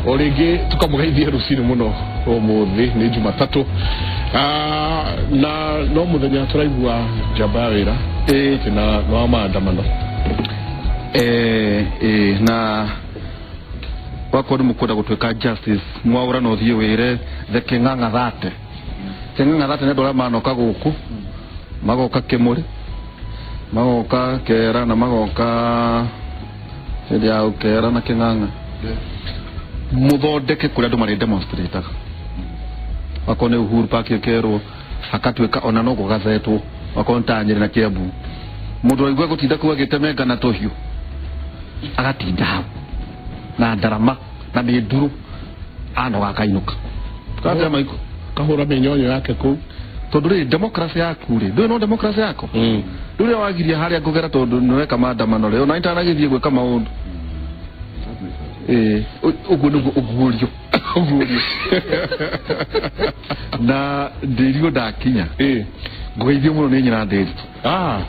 O rĩngĩ tũkamũgeithia rũcinĩ mũno. Ũmũthĩ nĩ Jumatatũ. Na no mũthenya tũraigua njamba ya wĩra atĩ na nĩ wa maandamano. Na wakorwo nĩ mũkwenda gũtuĩka justice Mwaũra, no ũthiĩ wĩre the Kĩng'ang'a thate. Kĩng'ang'a thate nĩ andũ arĩa manoka gũkũ, magoka Kĩmũrĩ, magoka Kera, na magoka hĩndĩ ya Kera na Kĩng'ang'a. Mũthondeke kũrĩa andũ marĩ demonstrataga, wakorwo nĩ Uhuru Park ĩkerwo hakatuĩka ona no gũgathetwo, wakorwo nĩ ta Nyĩrĩ na Kiambu, mũndũ waigua gũtinda kũu agĩtemenga na tũhiũ, agatinda hau na ndarama na mĩndurũ, anoga akainũka katea maiko. Kahũra mĩnyonyo yake kũu. Tondũ rĩ democracy yaku rĩ, ndũĩ no democracy yako rĩu wagiria harĩa ngũgera, tondũ nĩweka maandamano rĩ, ona itanagĩthiĩ gwĩka maũndũ. Ĩĩ, ũguo nĩguo ũguũrio ũguũrio na ndĩrirwo ndakinya. Ngũgeithio mũno nĩ nyina Ndĩritũ. Ĩĩ.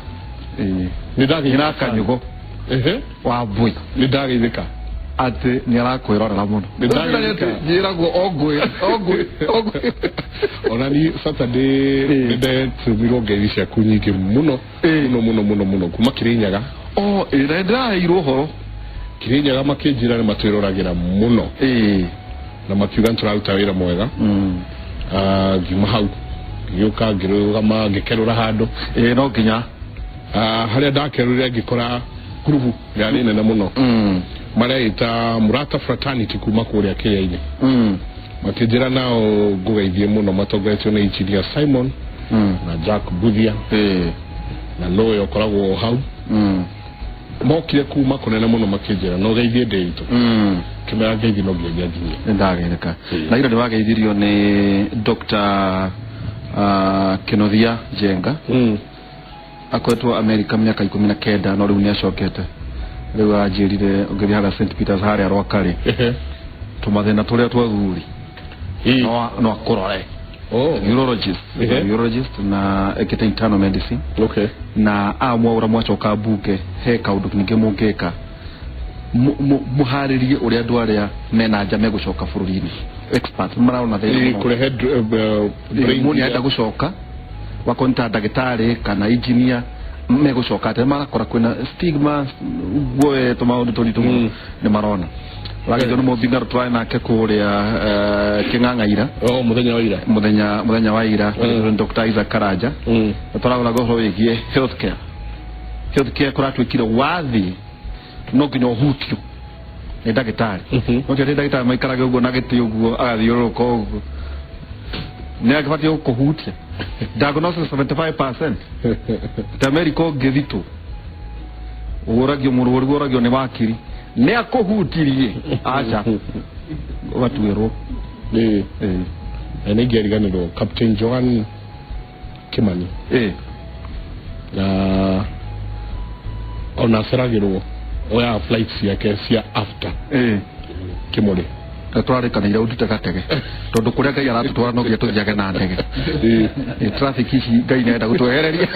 Nĩ ndageithĩka. Nyina Kanyugo wa Mbui. Nĩ ndageithĩka. Atĩ nĩ arakwĩrorera mũno. Nĩ ndageithĩka. Njĩragwo o ngwĩra o ngwĩra o ngwĩra. Ona ni Saturday nĩ ndetũmirwo ngeithi ciaku nyingĩ mũno mũno mũno mũno mũno kuma Kirinyaga. O ĩĩ, na nĩndĩraheirwo ũhoro. Kirinyaga makĩnjĩra nĩ matwĩroragĩra mũno na makiuga nĩ tũraruta wĩra mwega. Ngiuma hau ngĩũka ngĩrũgama ngĩkerũra handũ. Ĩĩ, no nginya. Harĩa ndakerũrire ngĩkora ngurubu yarĩ nene mũno mareita Murata Fraternity kuma kũrĩa kĩrĩa-inĩ. Makĩnjĩra nao ngũgeithie mũno, matongoretio nĩ Engineer Simon na Jack Buthia na nowe ũkoragwo hau. Mokire kuma kũnene mũno makĩnjĩra no geithie Ndĩritũ. Kĩmera ngeithi no nginya nginyie. Nĩ ndageithĩka. Na ira nĩ wageithirio nĩ Dr. Kĩnuthia Njenga. Akoretwo America mĩaka 19, no rĩu nĩ acokete. Rĩu anjĩrire ũngĩthiĩ harĩa St Peters, harĩa Rwakarĩ, tũmathĩna tũrĩa twa thuri, no akũrore. Urologist. Urologist na ekĩte internal medicine. Na amwaũra mwacoka mbunge, he kaũndũ ningĩ mũngĩka. Mũharĩrie ũrĩa andũ arĩa mena nja megũcoka bũrũri-inĩ, expert marona thĩna mũno. Kũrehe brain. Mũndũ nĩarenda gũcoka, wakorwo nĩ ta ndagĩtarĩ kana engineer, megũcoka atĩa? Marakora kwĩna stigma, guoya, tũmaũndũ tũritũ mũno. Nĩ marona wagĩrĩirwo nĩ mũthingaro tũrarĩ nake kũrĩa Kĩng'ang'aira. Oh, mũthenya wa ira. Mũthenya wa ira. Dr. Isaac Karanja. Na tũragũraga ũhoro wĩgiĩ healthcare. Healthcare kũratuĩkire wathi no nginya ũhutio nĩ ndagĩtarĩ. No ti atĩ ndagĩtarĩ maikarage ũguo na gĩtĩ ũguo, agathiũrũrũka ũguo, nĩ agĩbatiĩ gũkũhutia. Diagnosis 75%. Ta America ũngĩthitũ ũragio mũrwaru, ũragio nĩ wakiri nĩ akũhutirie, aca, ũgatuĩrwo. Ĩĩ. Na nĩ ingĩariganĩrwo Captain Joan Kimani. Na ona aceragĩrwo oyaga flight ciake cia after Kĩmũrĩ. Na tũrarĩkanĩire ũndute gatege, tondũ kũrĩa Ngai aratũtwara no nginya tũthiage na ndege. Ĩĩ, traffic ici Ngai nĩarenda gũtwehereria.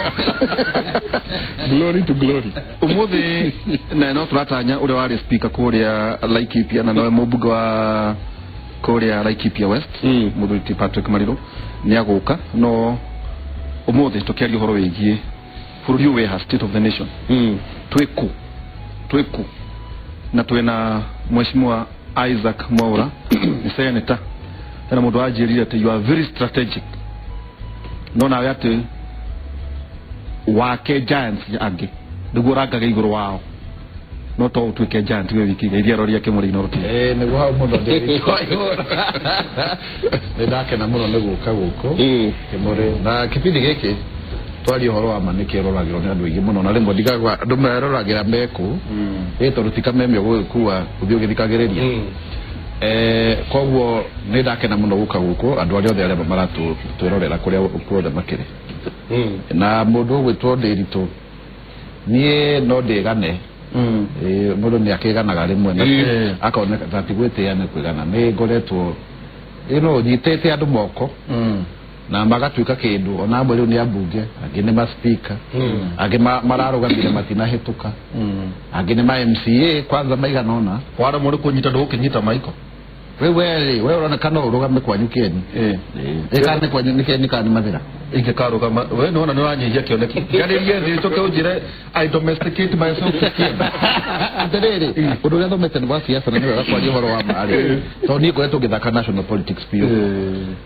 Glory to glory. Ũmũthĩ na no tũratanya ũrĩa warĩ speaker kũrĩa Laikipia na nowe mũmbunge wa kũrĩa Laikipia West, mũthuri ti Patrick Mariru, nĩ agũka. No ũmũthĩ tũkĩaria ũhoro wĩgiĩ bũrũri ũyũ wĩha, state of the nation. Twĩkũ, twĩkũ? Na twĩna Mheshimiwa Isaac Mwaura, nĩ senator. Hena mũndũ wanjĩrire atĩ you are very strategic, no nawe atĩ wake giants angĩ nĩguo ũrangage igũrũ wao, no to ũtuĩke giant we wiki, geithia rori ake mũrĩ ino. Ĩĩ, nĩguo hau mũno ndĩritũ. Nĩ ndakena mũno nĩ gũka gũkũ Kĩmũrĩ na kĩbindi gĩkĩ. Twaria ũhoro wa ma, nĩ kĩroragĩrwo nĩ andũ aingĩ mũno, na rĩmwe ndigagwa andũ meroragĩra mekũ ĩ, tondũ ti kameme ũgũgĩkua ũthiĩ ũgĩthikagĩrĩria. Koguo nĩ ndakena mũno gũka gũkũ, andũ arĩa othe arĩa maratwĩrorera kũrĩa kuothe makĩrĩ. Na mũndũ ũgwĩtwo Ndĩritũ, niĩ no ndĩgane. Ĩĩ, mũndũ nĩ akĩganaga rĩmwe na akoneka ta ti gwĩtĩa nĩ kwĩgana. Nĩ ngoretwo ĩno nyitĩte andũ moko na magatuĩka kĩndũ, ona amwe rĩu nĩ ambunge, angĩ nĩ maspika, angĩ mararũgamire matinahĩtũka, angĩ nĩ ma MCA kwanza maigana ũna. Waremwo nĩ kũnyita, ndũgũkĩnyita maiko. Rĩu we rĩ, we ũroneka no ũrũgame kwanyu kĩeni. Ĩ kana nĩ kwanyu nĩ kĩeni kana nĩ Mathĩra? Ingĩkarũgama, we nĩwona nĩ ũranyihia kĩoneki. Ngarĩrie thĩ ũcoke ũnjĩre I domesticate myself to Kieni. Atĩrĩrĩ, ũndũ ũrĩa thomete nĩ wa siasa na nĩ wega kwaria ũhoro wa ma rĩ, tondũ niĩ ngoretwo ngĩthaka national politics biũ,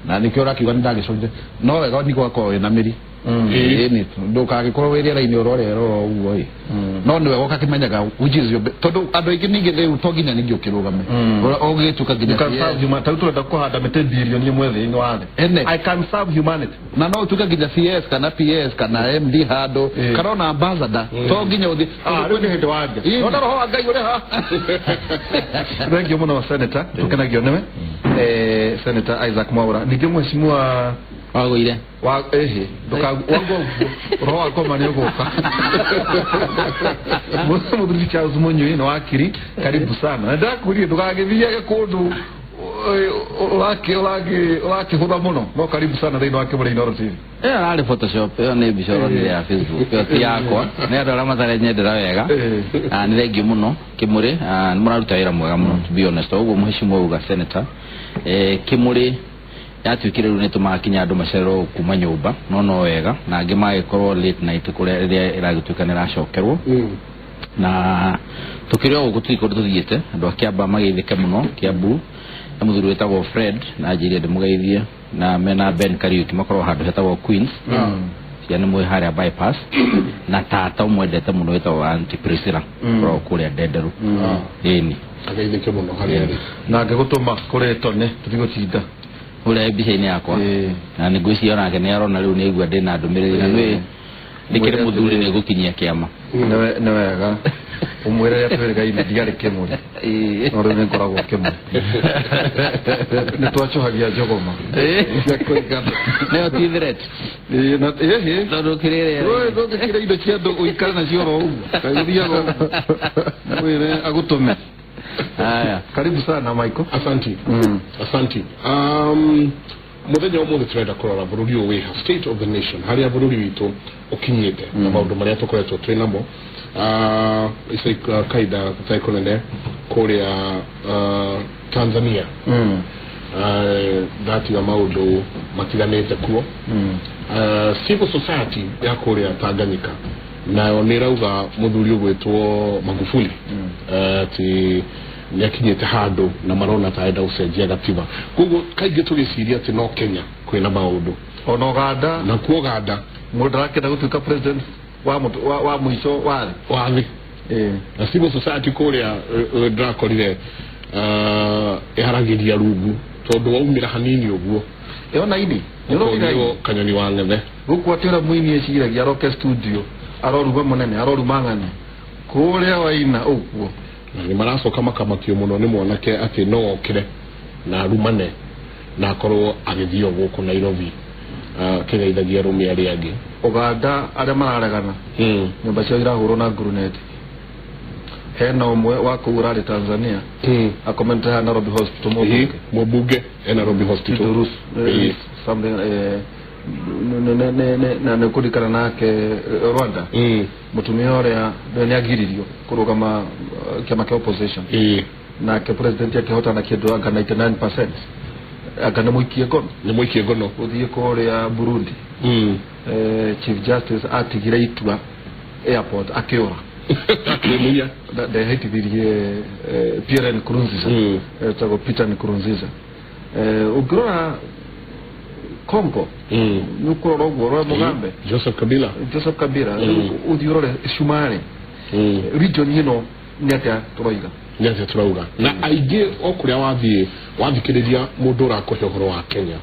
na nĩkĩo ũrakiuga nĩ ndagĩcokire. No wega ningĩ ũgakorwo wĩna mĩri. Ĩni, ndũkagĩkorwo wĩ rĩera-inĩ ũrorera oro ũguo ĩ. No nĩ wega ũgakĩmenyaga which is your tondũ andũ aingĩ ningĩ rĩu to nginya ningĩ ũkĩrũgame. Ũgĩtuĩka nginya You can CS. serve human. Tarĩu tũrenda kũhanda mĩtĩ bilioni 1 thĩinĩ wa thĩ. Ene. I can serve humanity. Na no ũtuĩke nginya CS kana PS kana MD handũ, kana ona ambassador, to nginya ũthiĩ. Ah, rĩu nĩ hĩndĩ wanja. Ĩĩ. Ona roho wa Ngai ũrĩ haha. Thank you mũno, Senator, tũkenagio nĩwe. Senator Isaac Mwaura. Ningĩ mheshimiwa Wagũire. Wa ĩhĩ, ndũka wagwo ũguo roho wa ngoma nĩ ũgũka. Mũthuri Charles Munyui nĩ wakiri, karibu sana. Na ndakwĩrire ndũgagĩthiage kũndũ ũrakĩhũtha mũno, no karibu sana thĩinĩ wa Kĩmũrĩ Inooro TV. Ĩyo ararĩ Photoshop, ĩyo nĩ mbica ũronire ya Facebook, ĩyo ti yakwa. Nĩ andũ arĩa matarenyendera wega. Ah, nĩ thengiũ mũno Kĩmũrĩ, ah, nĩ mũraruta wĩra mwega mũno, to be honest. O ũguo mheshimiwa auga, Senator, Kĩmũrĩ yatuĩkire rĩu nĩ tũmaga kinya andũ macererwo kuma nyũmba, no wega na angĩ magĩkorwo late night kũrĩa rĩrĩa ĩragĩtuĩka nĩ ĩracokerwo, na tũkĩrĩ o gũkũ tũtirĩ kũndũ tũthiĩte. Andũ a Kĩamba mageithĩke mũno. Kĩambu nĩ mũthuri wĩtagwo Fred na njĩire ndĩmũgeithie, na mena Ben Kariuki makorwo handũ hetagwo Queens cia nĩ mwĩ harĩa bypass, na tata ũmwendete mũno wĩtagwo Auntie Priscilla, koragwo kũrĩa Ndenderu. Ĩni. Ageithĩke mũno harĩa arĩ. Na ngĩgũtũma kũrĩ Tone tũtigũtinda. Ũrĩa mbica-inĩ yakwa, na nĩ ngwĩciria onake nĩ arona rĩu nĩ aigua ndĩna ndũmĩrĩri, na nĩ ndĩkĩrĩ mũthuri nĩ gũkinyia kĩama. Nĩ wega ũmwĩre rĩrĩa twĩrĩgaine ndiarĩ Kĩmũrĩ, no rĩu nĩ ngoragwo Kĩmũrĩ. Nĩ twacũhagia njũgũma cia kũigana. Nayo ti threat? Ĩĩ, ĩhĩ. Tondũ kĩrĩrĩa Wewe ndũngĩkĩra indo cia andũ ũikare nacio oro ũguo, kaĩ ũthiaga ũguo mwĩre agũtũme. Haya. Karibu sana, Michael. Asanti. Asanti. Mũthenya ũmũthĩ tũrenda kũrora bũrũri ũyũ wĩha, state of the nation, harĩa bũrũri witũ ũkinyĩte na maũndũ marĩa tũkoretwo twĩ namo. Ica kahinda gatarĩ kũnene kũrĩa Tanzania, ndatiga maũndũ matiganĩte kuo. Civil society ya kũrĩa Tanganyika nayo nĩ ĩrauga mũthuri ũgwĩtwo Magufuli atĩ nĩ akinyĩte handũ na marona ta arenda gũcenjia gatiba. Koguo kaingĩ tũgĩciria atĩ no Kenya kwĩna maũndũ. Ona Uganda. Na kuo Uganda. Mũndũ arakĩenda gũtuĩka president wa mũico wa thĩ. Wa thĩ. Na civil society kũrĩa ndĩrakorire ĩharagĩria rungu tondũ waumĩra hanini ũguo Ĩyo na ini nĩ ũronire. Ũkonio kanyoni wa ng'ethe. Gũkũ atĩ ũrĩa mũini eciragia aroke studio aroruma mũnene aroruma ng'ane kũrĩa waina ũguo. Na nĩ maracoka makamakio mũno nĩ mwanake atĩ no okĩre na arumane na akorwo agĩthiĩ o gũkũ Nairobi akĩgeithagia arũme arĩa angĩ. Uganda arĩa mararegana nyũmba ciao irahũrwo na nguruneti. Hena ũmwe wa kũu ũrarĩ Tanzania akomete haha Nairobi Hospital, mũmbunge. Mũmbunge e Nairobi Hospital. Tudorus something, na nĩ kũririkana nake Rwanda, mũtumia ũrĩa nĩ agiririo kũrũgama kĩama kĩa opposition, nake president akĩhotana kĩndũ anga 99%, anga nĩ mũikie ngono. Nĩ mũikie ngono. Gũthiĩ kũrĩa Burundi, Chief Justice atigire itua airport akĩũra. Akĩmunya. Ndehĩtithirie Pierre Nkurunziza, etagwo Peter Nkurunziza. Ũngĩrora Congo, nĩ ũkũrora ũguo ũrore Mugambe. Joseph Kabila. Joseph Kabila. Rĩu ũthiĩ ũrore Cumarĩ, region ĩno nĩ atĩa tũroiga? Nĩ atĩa tũrauga? Na aingĩ o kũrĩa wathiĩ wathikĩrĩria mũndũ ũrakũhe ũhoro wa Kenya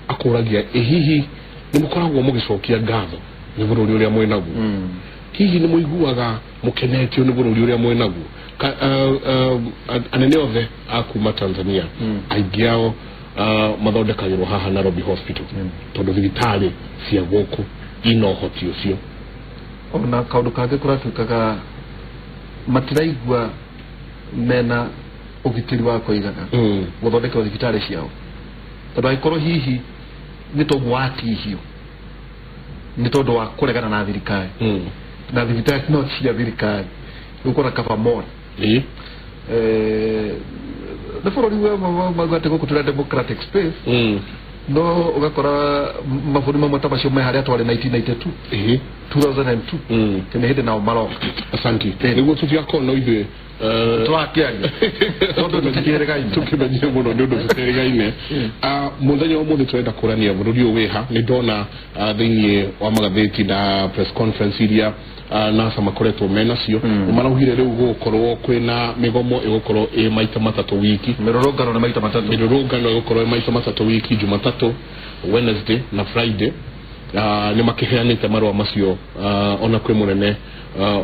akũragia, ĩ hihi nĩ mũkoragwo mũgĩcokia ngatho nĩ bũrũri ũrĩa mwĩnaguo? Hihi nĩ mũiguaga mũkenetio nĩ bũrũri ũrĩa mwĩnaguo? Anene othe a kuma Tanzania, aingĩ ao mathondekagĩrwo haha Nairobi Hospital tondũ thibitarĩ cia gũkũ ina ũhoti ũcio. Ona kaũndũ kangĩ kũratuĩkaga matiraigua mena ũgitĩri wa kũigana gũthondekerwo thibitarĩ ciao, tondũ angĩkorwo hihi nĩ tondũ watihio nĩ tondũ wa kũregana na thirikari, na thibitarĩ no cia thirikari, rĩu ũkona kaba more. Nĩ bũrũri mauga atĩ gũkũ tũrĩ na democratic space, no ũgakora mabũrũri mamwe ta macio me harĩa twarĩ 1992, 2002, nĩ hĩndĩ nao maroka. Asante. Nĩguo tũtigakorwo no ithuĩ Tũrakĩaria tondũ tũtikĩrĩgaine. Tũkĩmenyire mũno nĩ ũndũ tũterĩgaine. Mũthenya wa ũmũthĩ tũrenda kũrania bũrũri ũyũ wĩha. Nĩ ndona thĩinĩ wa magathĩti na press conference iria NASA makoretwo menacio, maraugire rĩu gũgũkorwo kwĩna mĩgomo ĩgũkorwo ĩ maita matatũ wiki. Mĩrũrũngano nĩ maita matatũ. Mĩrũrũngano ĩgũkorwo ĩ maita matatũ wiki, Jumatatũ, Wednesday na Friday. Nĩ makĩheanĩte marũa macio ona kwĩ mũnene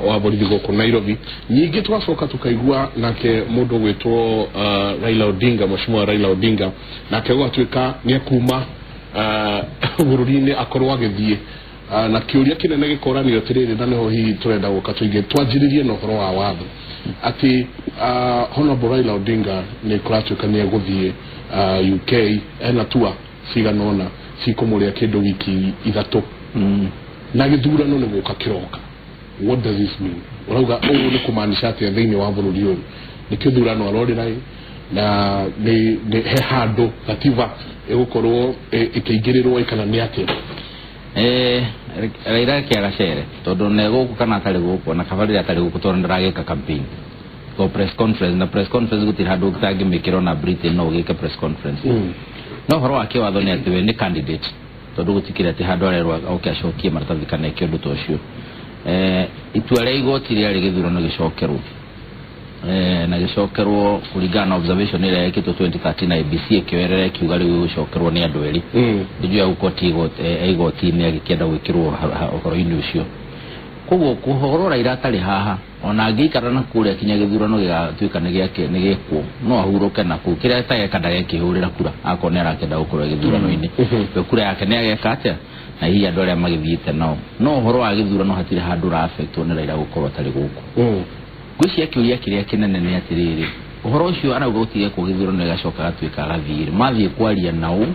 wa borithi gũkũ Nairobi. Ningĩ tũgacoka tũkaigua nake mũndũ ũgwĩtwo Raila Odinga, Mheshimiwa Raila Odinga, nake gũgatuĩka nĩ ekuma bũrũri-inĩ akorwo agĩthiĩ. Na kĩũria kĩnene gĩkoranio atĩrĩrĩ, na nĩho hihi tũrenda gũka tũingĩ twanjĩrĩrie na ũhoro wa watho, atĩ Honorable Raila Odinga nĩ kũratuĩka nĩ egũthiĩ UK, ena tua cigana ũna cikũmũrĩa kĩndũ wiki 3, na gĩthurano nĩ gũka kĩroka. What does this mean? Ũrauga ũũ nĩ kũmaanisha atĩa thĩinĩ wa bũrũri ũyũ? Nĩ kĩthurano arorĩra ĩ, na nĩ he handũ gatiba ĩgũkorwo ĩkĩingĩrĩrwo ĩ, kana nĩ atĩa? Raila reke agacere tondũ ne gũkũ kana atarĩ gũkũ, na kaba rĩrĩa atarĩ gũkũ, tondũ ndaragĩka campaign ko press conference, na press conference gũtirĩ handũ ũtangĩmĩkĩra, ona Britain no ũgĩke press conference. No ũhoro wa kĩwatho nĩ atĩ we nĩ candidate, tondũ gũtikĩrĩ atĩ handũ arerwo oke acokie maratathi kana eke ũndũ ta ũcio. Itua rĩa igoti rĩarĩ gĩthurano gĩcokerwo, na gĩcokerwo kũringana na observation ĩrĩa yekĩtwo 2013. IEBC ĩkĩoerera ĩkiuga rĩu gĩgũcokerwo nĩ andũ erĩ. Ndijuya gũkoti igoti-inĩ agĩkĩenda gwĩkĩrwo ũhoro-inĩ ũcio. Koguo kũhoro Raila atarĩ haha, ona angĩikara na kũrĩa kinya gĩthurano gĩgatuĩka nĩ gĩake nĩ gĩkwo, no ahurũke na kũu. Kĩrĩa atageka, ndagekĩhũrĩra kura akorwo nĩ arakĩenda gũkorwo gĩthurano-inĩ. We kura yake nĩ ageka atĩa, na hihi andũ arĩa magĩthiĩte nao. No ũhoro wa gĩthurano hatirĩ handũ ũra-affectwo nĩ Raila gũkorwo atarĩ gũkũ. Ngwĩciria kĩũria kĩrĩa kĩnene nĩ atĩrĩrĩ, ũhoro ũcio arauga gũtigekwo gĩthurano gĩgacoka gatuĩka agathiĩ, mathiĩ kwaria nao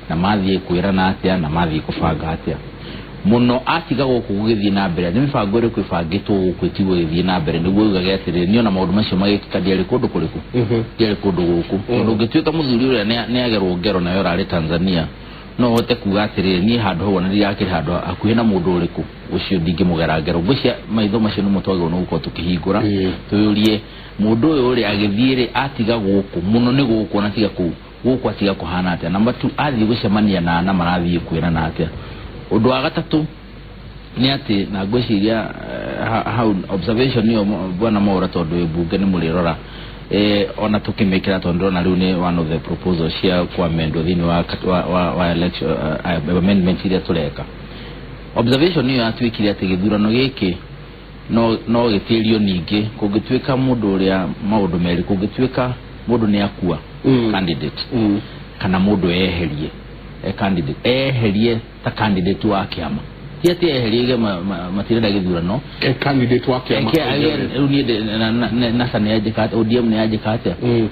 na mathiĩ kwĩrana atĩa na mathiĩ kũbanga atĩa mũno atiga gũkũ gũgĩthiĩ na mbere? Nĩ mĩbango ĩrĩkũ ĩbangĩtwo gũkũ ĩtigwo ĩgĩthiĩ na mbere, nĩguo ugage atĩrĩrĩ, niĩ ona maũndũ macio magĩkĩka ndiarĩ kũndũ kũrĩkũ, ndiarĩ kũndũ gũkũ? Tondũ ũngĩtuĩka mũthuri ũrĩa nĩ agerwo ngero nayo ũrarĩ Tanzania, no ũhote kuga atĩrĩrĩ, niĩ handũ hau ona ndirakĩrĩ handũ hakuhĩ na mũndũ ũrĩkũ ũcio ndingĩmũgera ngero. Ngwĩciria maitho macio nĩmo twagĩrĩirwo nĩ gũkorwo tũkĩhingũra, twĩyũrie mũndũ ũyũ rĩ agĩthiĩ rĩ, atiga gũkũ mũno nĩ gũkũ, ona tiga kũu gũkũ atiga kũhana atĩa? Number two, athiĩ gũcemania na marathiĩ kwĩrana atĩa? Ũndũ wa gatatũ nĩ atĩ, na ngwĩciria hau observation ĩyo bwana Mwaura, tondũ wĩ mbunge nĩ mũrĩrora ona tũkĩmĩkĩra, tondũ ndĩrona rĩu nĩ one of the proposals cia kwamendwo thĩinĩ wa election amendment iria tũreka. Observation ĩyo yatuĩkire atĩ gĩthurano gĩkĩ no gĩtĩrio ningĩ kũngĩtuĩka mũndũ ũrĩa maũndũ merĩ, kũngĩtuĩka mũndũ nĩ akua candidate, kana mũndũ eherie e candidate, eherie ta candidate wa kĩama, ti atĩ eherie matirenda gĩthurano. E candidate wa kĩama. Rĩu niĩ NASA nĩ yanjĩka atĩa? ODM nĩ yanjĩka atĩa?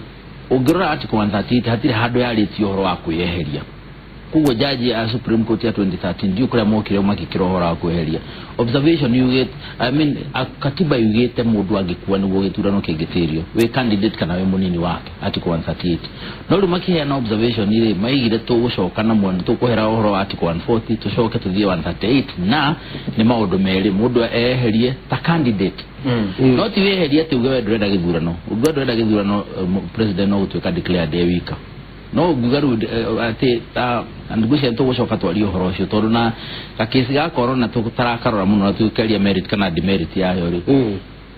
Ũngĩrora article 138, hatirĩ handũ yarĩtie ũhoro wa kwĩyeheria. Koguo jaji ya Supreme Court ya 2013 ndiũ kũrĩa mokire makĩkĩra ũhoro wa kwĩyeheria. Observation yugĩte, I mean, katiba yugĩte mũndũ angĩkua nĩguo gĩthurano kĩngĩtĩrio, wĩ candidate kana wĩ mũnini wake, article 138. No rĩu makĩheana observation rĩ, maigire tũgũcoka na mwena tũkũhera ũhoro wa article 140, tũcoke tũthiĩ 138, na nĩ maũndũ merĩ, mũndũ eherie ta candidate, no ti wĩherie atĩ uge we ndũrenda gĩthurano. Uge ndũrenda gĩthurano, president no gũtuĩka declared e wika. No nguga rĩu atĩ ta ngwĩciria tũgũcoka twarie ũhoro ũcio, tondũ na gakĩci ga corona tũtarakarora mũno na tũkĩaria merit kana demerit yayo rĩ,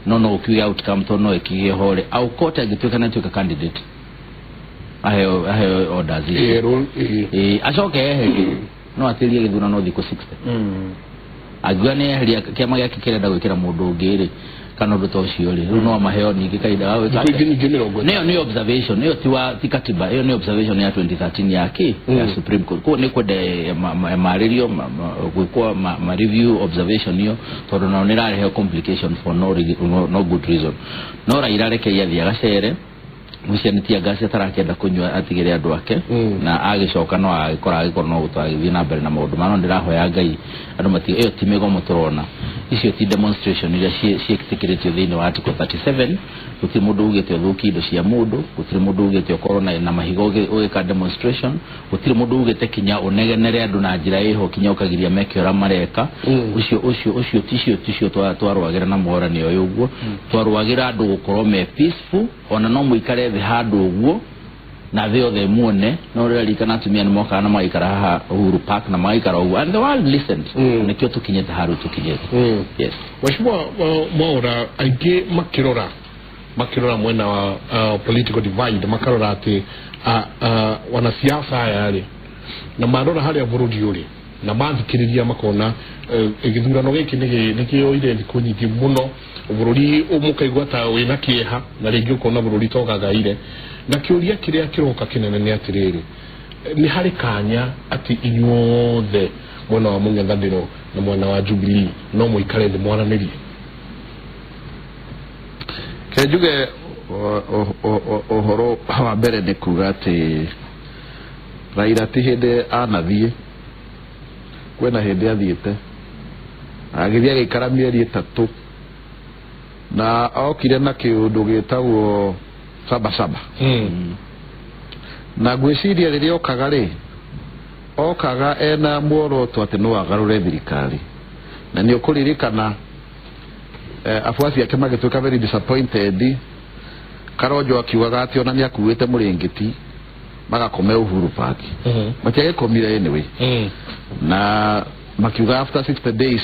no ũkiuge outcome, tondũ no ĩkĩgĩe ho rĩ, Aukot angĩtuĩka nĩ atuĩka candidate, aheo orders icio. Ĩrwo ĩĩ. Ĩĩ, acoke eherie, no atĩrie gĩthurano thikũ 60. Angiuga nĩ eheria, kĩama gĩake kĩrenda gwĩkĩra mũndũ ũngĩ rĩ, kana ũndũ ta ũcio rĩ, rĩu no maheo ningĩ kahinda ga gwĩka Thikũ atĩa? ingĩ nyingĩ 50. Nĩyo nĩ observation ĩyo, ti katiba, ĩyo nĩ observation ya 2013 ya kĩ ya Supreme Court. Koguo nĩ kwenda marĩrio gwĩkwo ma review observation ĩyo, tondũ nao nĩ ĩrarehe complication for no good reason. No Raila reke athiĩ agacere, mũcia nĩ tia ngasi atarakĩenda kũnyua, atigĩre andũ ake. Na agĩcoka no agĩkora agĩkorwo no gũtwara agĩthiĩ na mbere na maũndũ ma no ndĩrahoya Ngai andũ mati ĩyo ti mĩgomo tũrona, icio ti demonstration iria ciĩtĩkĩrĩtio thĩinĩ wa article 37. Gũtirĩ mũndũ ugĩte ũthũkie indo cia mũndũ, gũtirĩ mũndũ ugĩte ũkorwo na mahiga ũgĩka demonstration, gũtirĩ mũndũ ugĩte kinya ũnegenere andũ na njĩra ĩho kinya ũkagiria meke ũrĩa mareka. Ũcio ũcio ũcio ticio ticio twarũagĩra na Mwaũra nĩ oĩ ũguo. Twarũagĩra andũ gũkorwo me peaceful, ona no mũikare thĩ handũ ũguo na thĩ yothe muone. No rĩrarikana atumia nĩ mokaga na magaikara haha Uhuru Park na magaikara ũguo, and the world listened. Nĩkĩo tũkinyĩte harĩa tũkinyĩte. Yes. Mheshimiwa Mwaũra, aingĩ makĩrora mwena wa political divide, makarora atĩ wanasiasa aya rĩ, na marora harĩa bũrũri ũrĩ na mathikĩrĩria makona gĩthurano gĩkĩ nĩ kĩoire thikũ nyingĩ mũno, bũrũri mũkaigua ta wĩna kĩeha, na rĩngĩ ũkona bũrũri ta ũgagaire. Na kĩũria kĩrĩa kĩroka kĩnene nĩ atĩrĩrĩ, nĩ harĩ kanya atĩ inyuothe mwena wa mũng'ethanĩro na mwena wa Jubilee no mũikare thĩ mwaranĩrie? Ke njuge ũhoro wa mbere nĩ kuga atĩ Raila ti hĩndĩ anathiĩ, kwĩna hĩndĩ athiĩte agĩthiĩ agĩikara mĩeri 3, na okire na kĩũndũ gĩtagwo sabasaba. Na ngwĩciria rĩrĩa okaga rĩ, okaga ena muoroto atĩ no agarũre thirikari. Na nĩ ũkũririkana afuasi ake magĩtuĩka very disappointed. Karonjo akiugaga atĩ ona nĩ akuĩte mũrĩngĩti magakome Uhuru Park. Matiagĩkomire anyway. Na makiuga after 60 days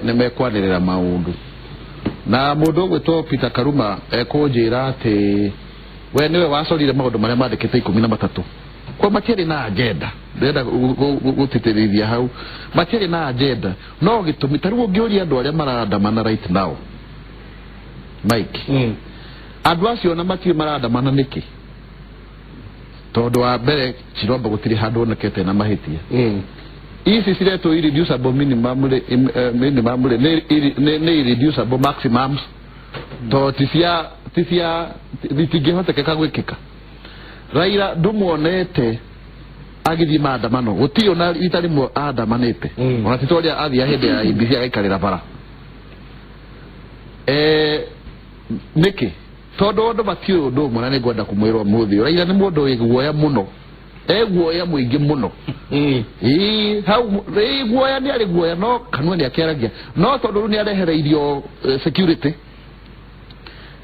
nĩmekwanĩrĩra maũndũ. Na mũndũ ũgwĩtwo Peter Karuma ekũnjĩra atĩ we nĩwe wacorire maũndũ marĩa mandĩkĩte 13. Kwa matiarĩ na agenda. Ndĩrenda gũtĩtĩrithia hau. Matiarĩ na agenda. No gĩtũmi ta rĩu ũngĩũria andũ arĩa marandamana right now, Mike, andũ acio ona matiũĩ marandamana nĩkĩ. Tondũ wa mbere Chirombo gũtirĩ handũ onekete na mahĩtia. Ici ciretwo irreducible minimum rĩ, minimum rĩ, nĩ irreducible maximums. To ti cia, ti cia, itingĩhotekeka gwĩkĩka. Raila ndũmuonete agĩthiĩ maandamano, gũtirĩ ona rita rĩmwe andamanĩte. Ona ti ta ũrĩa athiaga hĩndĩ ya IEBC agaikarĩra bara. Nĩkĩ? Tondũ andũ matiũĩ ũndũ ũmwe na nĩngwenda kũmwĩra ũmũthĩ. Raila nĩ mũndũ wĩ guoya mũno. E guoya mũingĩ mũno. Ĩĩ, hau, ĩĩ, guoya nĩ arĩ guoya, no kanua nĩ akĩaragia. No tondũ rĩu nĩ arehereirio security.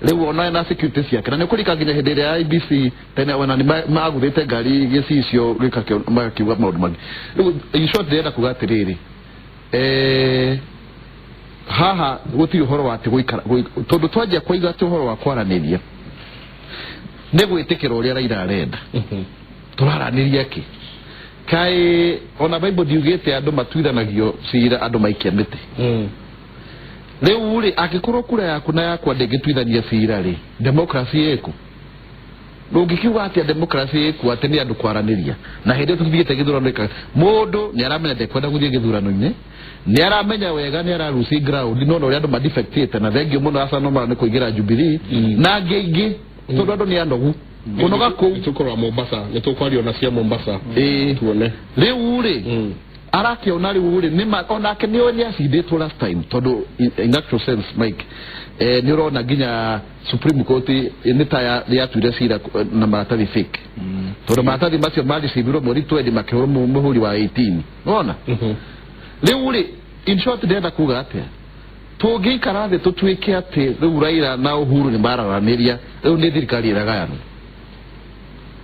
Rĩu ona ena security ciake. Na nĩ ũkũrika nginya hĩndĩ ĩrĩa ya IEBC tene ona nĩ maguthĩte ngari gĩcicio magakiuga maũndũ mangĩ. Rĩu in short ndĩrenda kuga atĩrĩrĩ, haha gũtirĩ ũhoro wa atĩ gũikara, tondũ twanjia kũiga atĩ ũhoro wa kwaranĩria nĩ gwĩtĩkĩra ũrĩa Raila arenda. Tũraranĩria kĩ? Kaĩ ona Bible ndiugĩte andũ matuithanagio cira andũ maikia mĩtĩ. Rĩu rĩ, angĩkorwo kura yaku na yakwa ndĩngĩtuithania cira rĩ, democracy ĩkũ? Ũngĩkiuga atĩa democracy ĩkũ atĩ nĩ andũ kwaranĩria? Na hĩndĩ ĩyo tũthiĩte gĩthurano ĩka, mũndũ nĩ aramenya ndekwenda gũthiĩ gĩthurano-inĩ, nĩ aramenya wega nĩ araruci ground, no ũrĩa andũ madefectĩte, na thengio mũno Arsenal mara nĩ kũingĩra Jubilee, na angĩ aingĩ, tondũ andũ nĩ anogu. Kũnoga kũu. Nĩtũkũrora Mombasa, nĩtũkwaria ona cia Mombasa. Tuone. Rĩu rĩ, arakĩona rĩu rĩ, nĩ ma, onake nĩ oĩ nĩ acindĩtwo last time, tondũ in actual sense, Mike, nĩ ũrona nginya Supreme Court nĩ ta yatuire cira na maratathi fake. Tondũ maratathi macio marĩcibirwo mweri 20 makĩhũrwo mũhũri wa 18. Nĩwona? Rĩu rĩ, in short ndĩrenda kuga atĩa? Tũngĩikara thĩ tũtuĩke atĩ rĩu Raila na Uhuru nĩ mararanĩria, rĩu nĩ thirikari ĩragayanwo.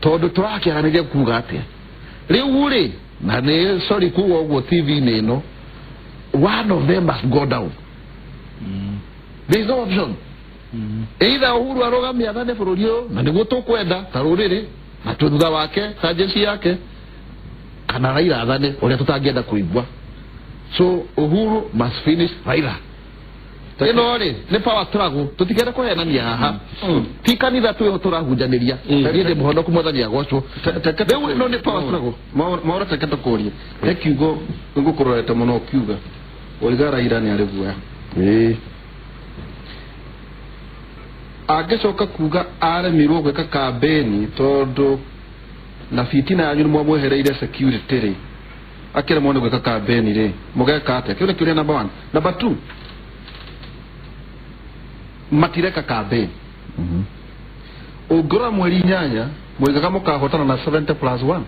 Tondũ tũrakĩaranĩria kuga atĩa? Rĩu rĩ, na nĩ sorry kuga ũguo T V-inĩ ĩno, one of them must go down. There is no option. Either Uhuru arũgamie athane bũrũri ũyũ, na nĩguo tũkwenda ta rũrĩrĩ, na twĩ thutha wake ta jeshi yake, kana Raila athane ũrĩa tũtangĩenda kũigua. So Uhuru must finish Raila. Ĩno rĩ nĩ power struggle, tũtikenda kũhenania haha. Ti kanitha twĩho tũrahunjanĩria. Niĩ ndĩ mũhonoku, Mwathani agocwo. Rĩu ĩno nĩ power struggle. Maũra teke tũkũrie. He kiugo ngũkũrorete mũno ũkiuga. Ũiga Raila nĩ arĩ guoya. Angĩcoka kuga aremirwo gwĩka kambeni tondũ na fitina yanyu nĩ mwamwehereire security rĩ, akĩremwo nĩ gwĩka kambeni rĩ, mũgeka atĩa? Kĩu nĩ kĩũria number 1. Number 2, Matireka campaign. Ũngĩrora mweri 8 mwaigaga mũkahotana na 70 plus 1,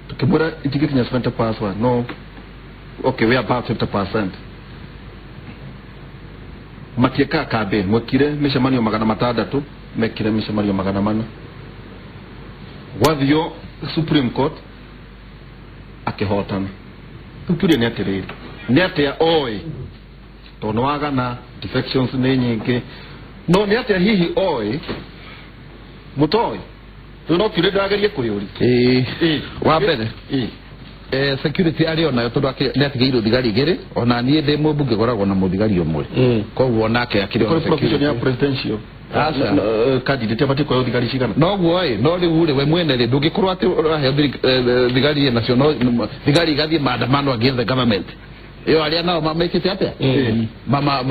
tukĩmwĩra itingĩkinya 70 plus 1. No, okay, we are about 50%. Matiekaga campaign. Mwekire mĩcemanio 600, mekire mĩcemanio 400. Gwathio Supreme Court akĩhotana. Rĩu kĩũria nĩ atĩrĩrĩ, nĩ atĩa oĩ, tondũ nĩ wagana defections nĩ nyingĩ, no nĩ atĩa hihi oĩ mũtoĩ? Rĩu no kĩũria ndĩragerie kwĩyũria. Ĩĩ, wa mbere, security arĩ onayo, tondũ nĩ atigĩirwo thigari igĩrĩ. Ona niĩ ndĩ mũmbunge ngoragwo na mũthigari ũmwe, koguo nake akĩrĩ ona kũrĩ provision ya security. Presidential Aca. Candidate abatiĩ kuoya thigari cigana? Noguo ĩ, no rĩu rĩ, we mwene rĩ, ndũngĩkorwo atĩ ũraheo thigari nacio, no thigari igathiĩ maandamano against the government ĩyo, arĩa nao mamekĩte atĩa?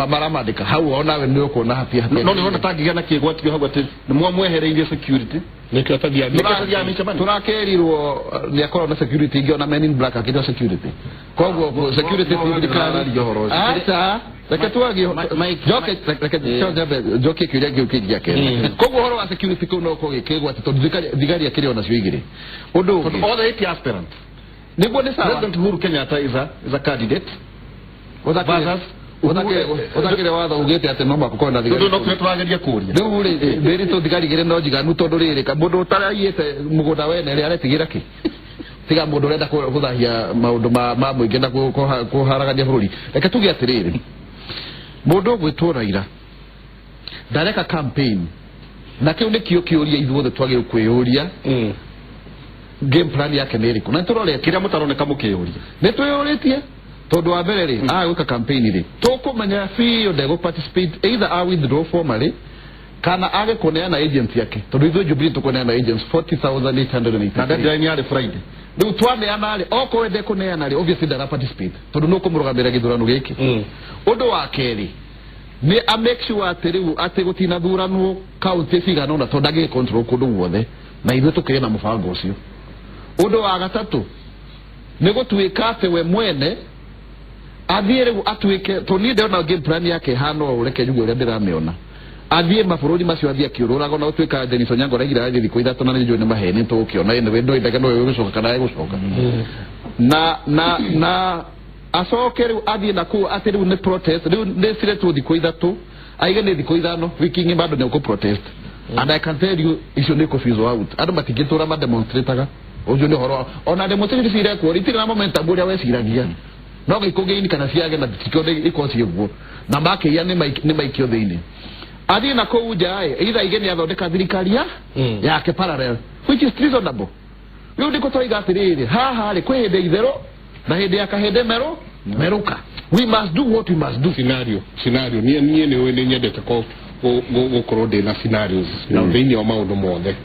Maramandĩka hau, onawe nĩ ũkuona hatia hatia. No nĩwona tangĩgĩa na kĩgwatio hau atĩ nĩ mwamwehereirie security? Nĩkĩo atathiaga. Nĩkĩo atathiaga mĩcemanio? Tũrakerirwo nĩ akorwo na security ingĩ, ona Men in Black akĩrĩ security, koguo security ti thirikari. Mũrararia ũhoro ũcio. Aca, reke twagie. Mike- Njoke, reke njambe njokie kĩũria kĩu kĩngĩ gĩa kerĩ. Koguo ũhoro wa security kũu no kũgĩkĩgwo atĩ tondũ thigari akĩrĩ onacio igĩrĩ. Ũndũ ũngĩ, all the 80 aspirants, nĩguo nĩ sawa. President Uhuru Kenyatta is a candidate versus Ũthakĩre watho ugĩte atĩ no mũhaka ũkorwo na thigari. Tondũ no kĩrĩa tũrageria kũria. Rĩu rĩ, ndĩritũ thigari igĩrĩ no njiganu, tondũ rĩrĩ mũndũ ũtaraiyĩte mũgũnda wene rĩ, aretigĩra kĩ? Tiga mũndũ ũrenda gũthahia maũndũ ma mũingĩ na kũharagania bũrũri. Reke tuge atĩrĩrĩ, mũndũ ũgwĩtwo Raila ndareka campaign, na kĩu nĩkĩo kĩũria ithuothe twagĩrĩirwo kwĩyũria, game plan yake nĩ ĩrĩkũ? Na nĩtũrorete kĩrĩa mũtaroneka mũkĩyũria. Nĩ twĩyũrĩtie, tondũ wa mbere rĩ, aga gwĩka campaign rĩ, tũkũmenya biũ ndegũ participate, either a withdraw formally kana age kũneana agent yake, tondũ ithuĩ Jubilee tũkũneana agents 40,883. Na deadline yarĩ Friday. Rĩu twaneana rĩ, okorwo ende kũneana rĩ, obviously ndara participate, tondũ nũ kũmũrũgamĩrĩra gĩthurano gĩkĩ. Ũndũ wa kerĩ nĩ a make sure atĩ rĩu atĩ gũtinathuranwo kaunti cigana ũna, tondũ ndangĩ control kũndũ guothe, na ithuĩ tũkĩrĩ na mũbango ũcio. Ũndũ wa gatatũ nĩ gũtuĩka atĩ we mwene athiĩ rĩu atuĩke, tondũ niĩ ndĩrona game plan yake ĩhana ũũ. Reke njuge ũrĩa ndĩramĩona: athiĩ mabũrũri macio, athiĩ akĩũrũraga, na gũtuĩka Denis Onyango araigire athiĩ thikũ 3, na nĩ njũĩ nĩ maheni, tũgũkĩona. Anyway, ndũĩ ndege no ĩgũcoka kana ĩgũcoka, na acoke rĩu athiĩ na kũu atĩ rĩu nĩ protest, rĩu nĩ ciretwo thikũ 3, aige nĩ thikũ 5, wiki ng'ima andũ nĩ protest. And I can tell you, icio nĩ kũ fizzle out. Andũ matingĩtũra mademonstrataga. Ũcio nĩ ũhoro ona demonstration cirekwo itirĩ na momentum ũrĩa weciragia, no gĩkũngĩini kana ciage na tikio ikorwo ciĩ guo na makĩia nĩ maikio thĩinĩ. Athiĩ na kũu nja ĩ, either aige nĩ athondeka thirikari ya yake parallel, which is reasonable. Rĩu ndĩko tũraiga atĩrĩrĩ, haha rĩ, kwĩ hĩndĩ itherũ na hĩndĩ ya kahĩndĩ merũ merũka. We must do what we must do. Scenario niĩ nĩ nĩ nyendete gũkorwo ndĩ na scenarios na thĩinĩ wa maũndũ mothe.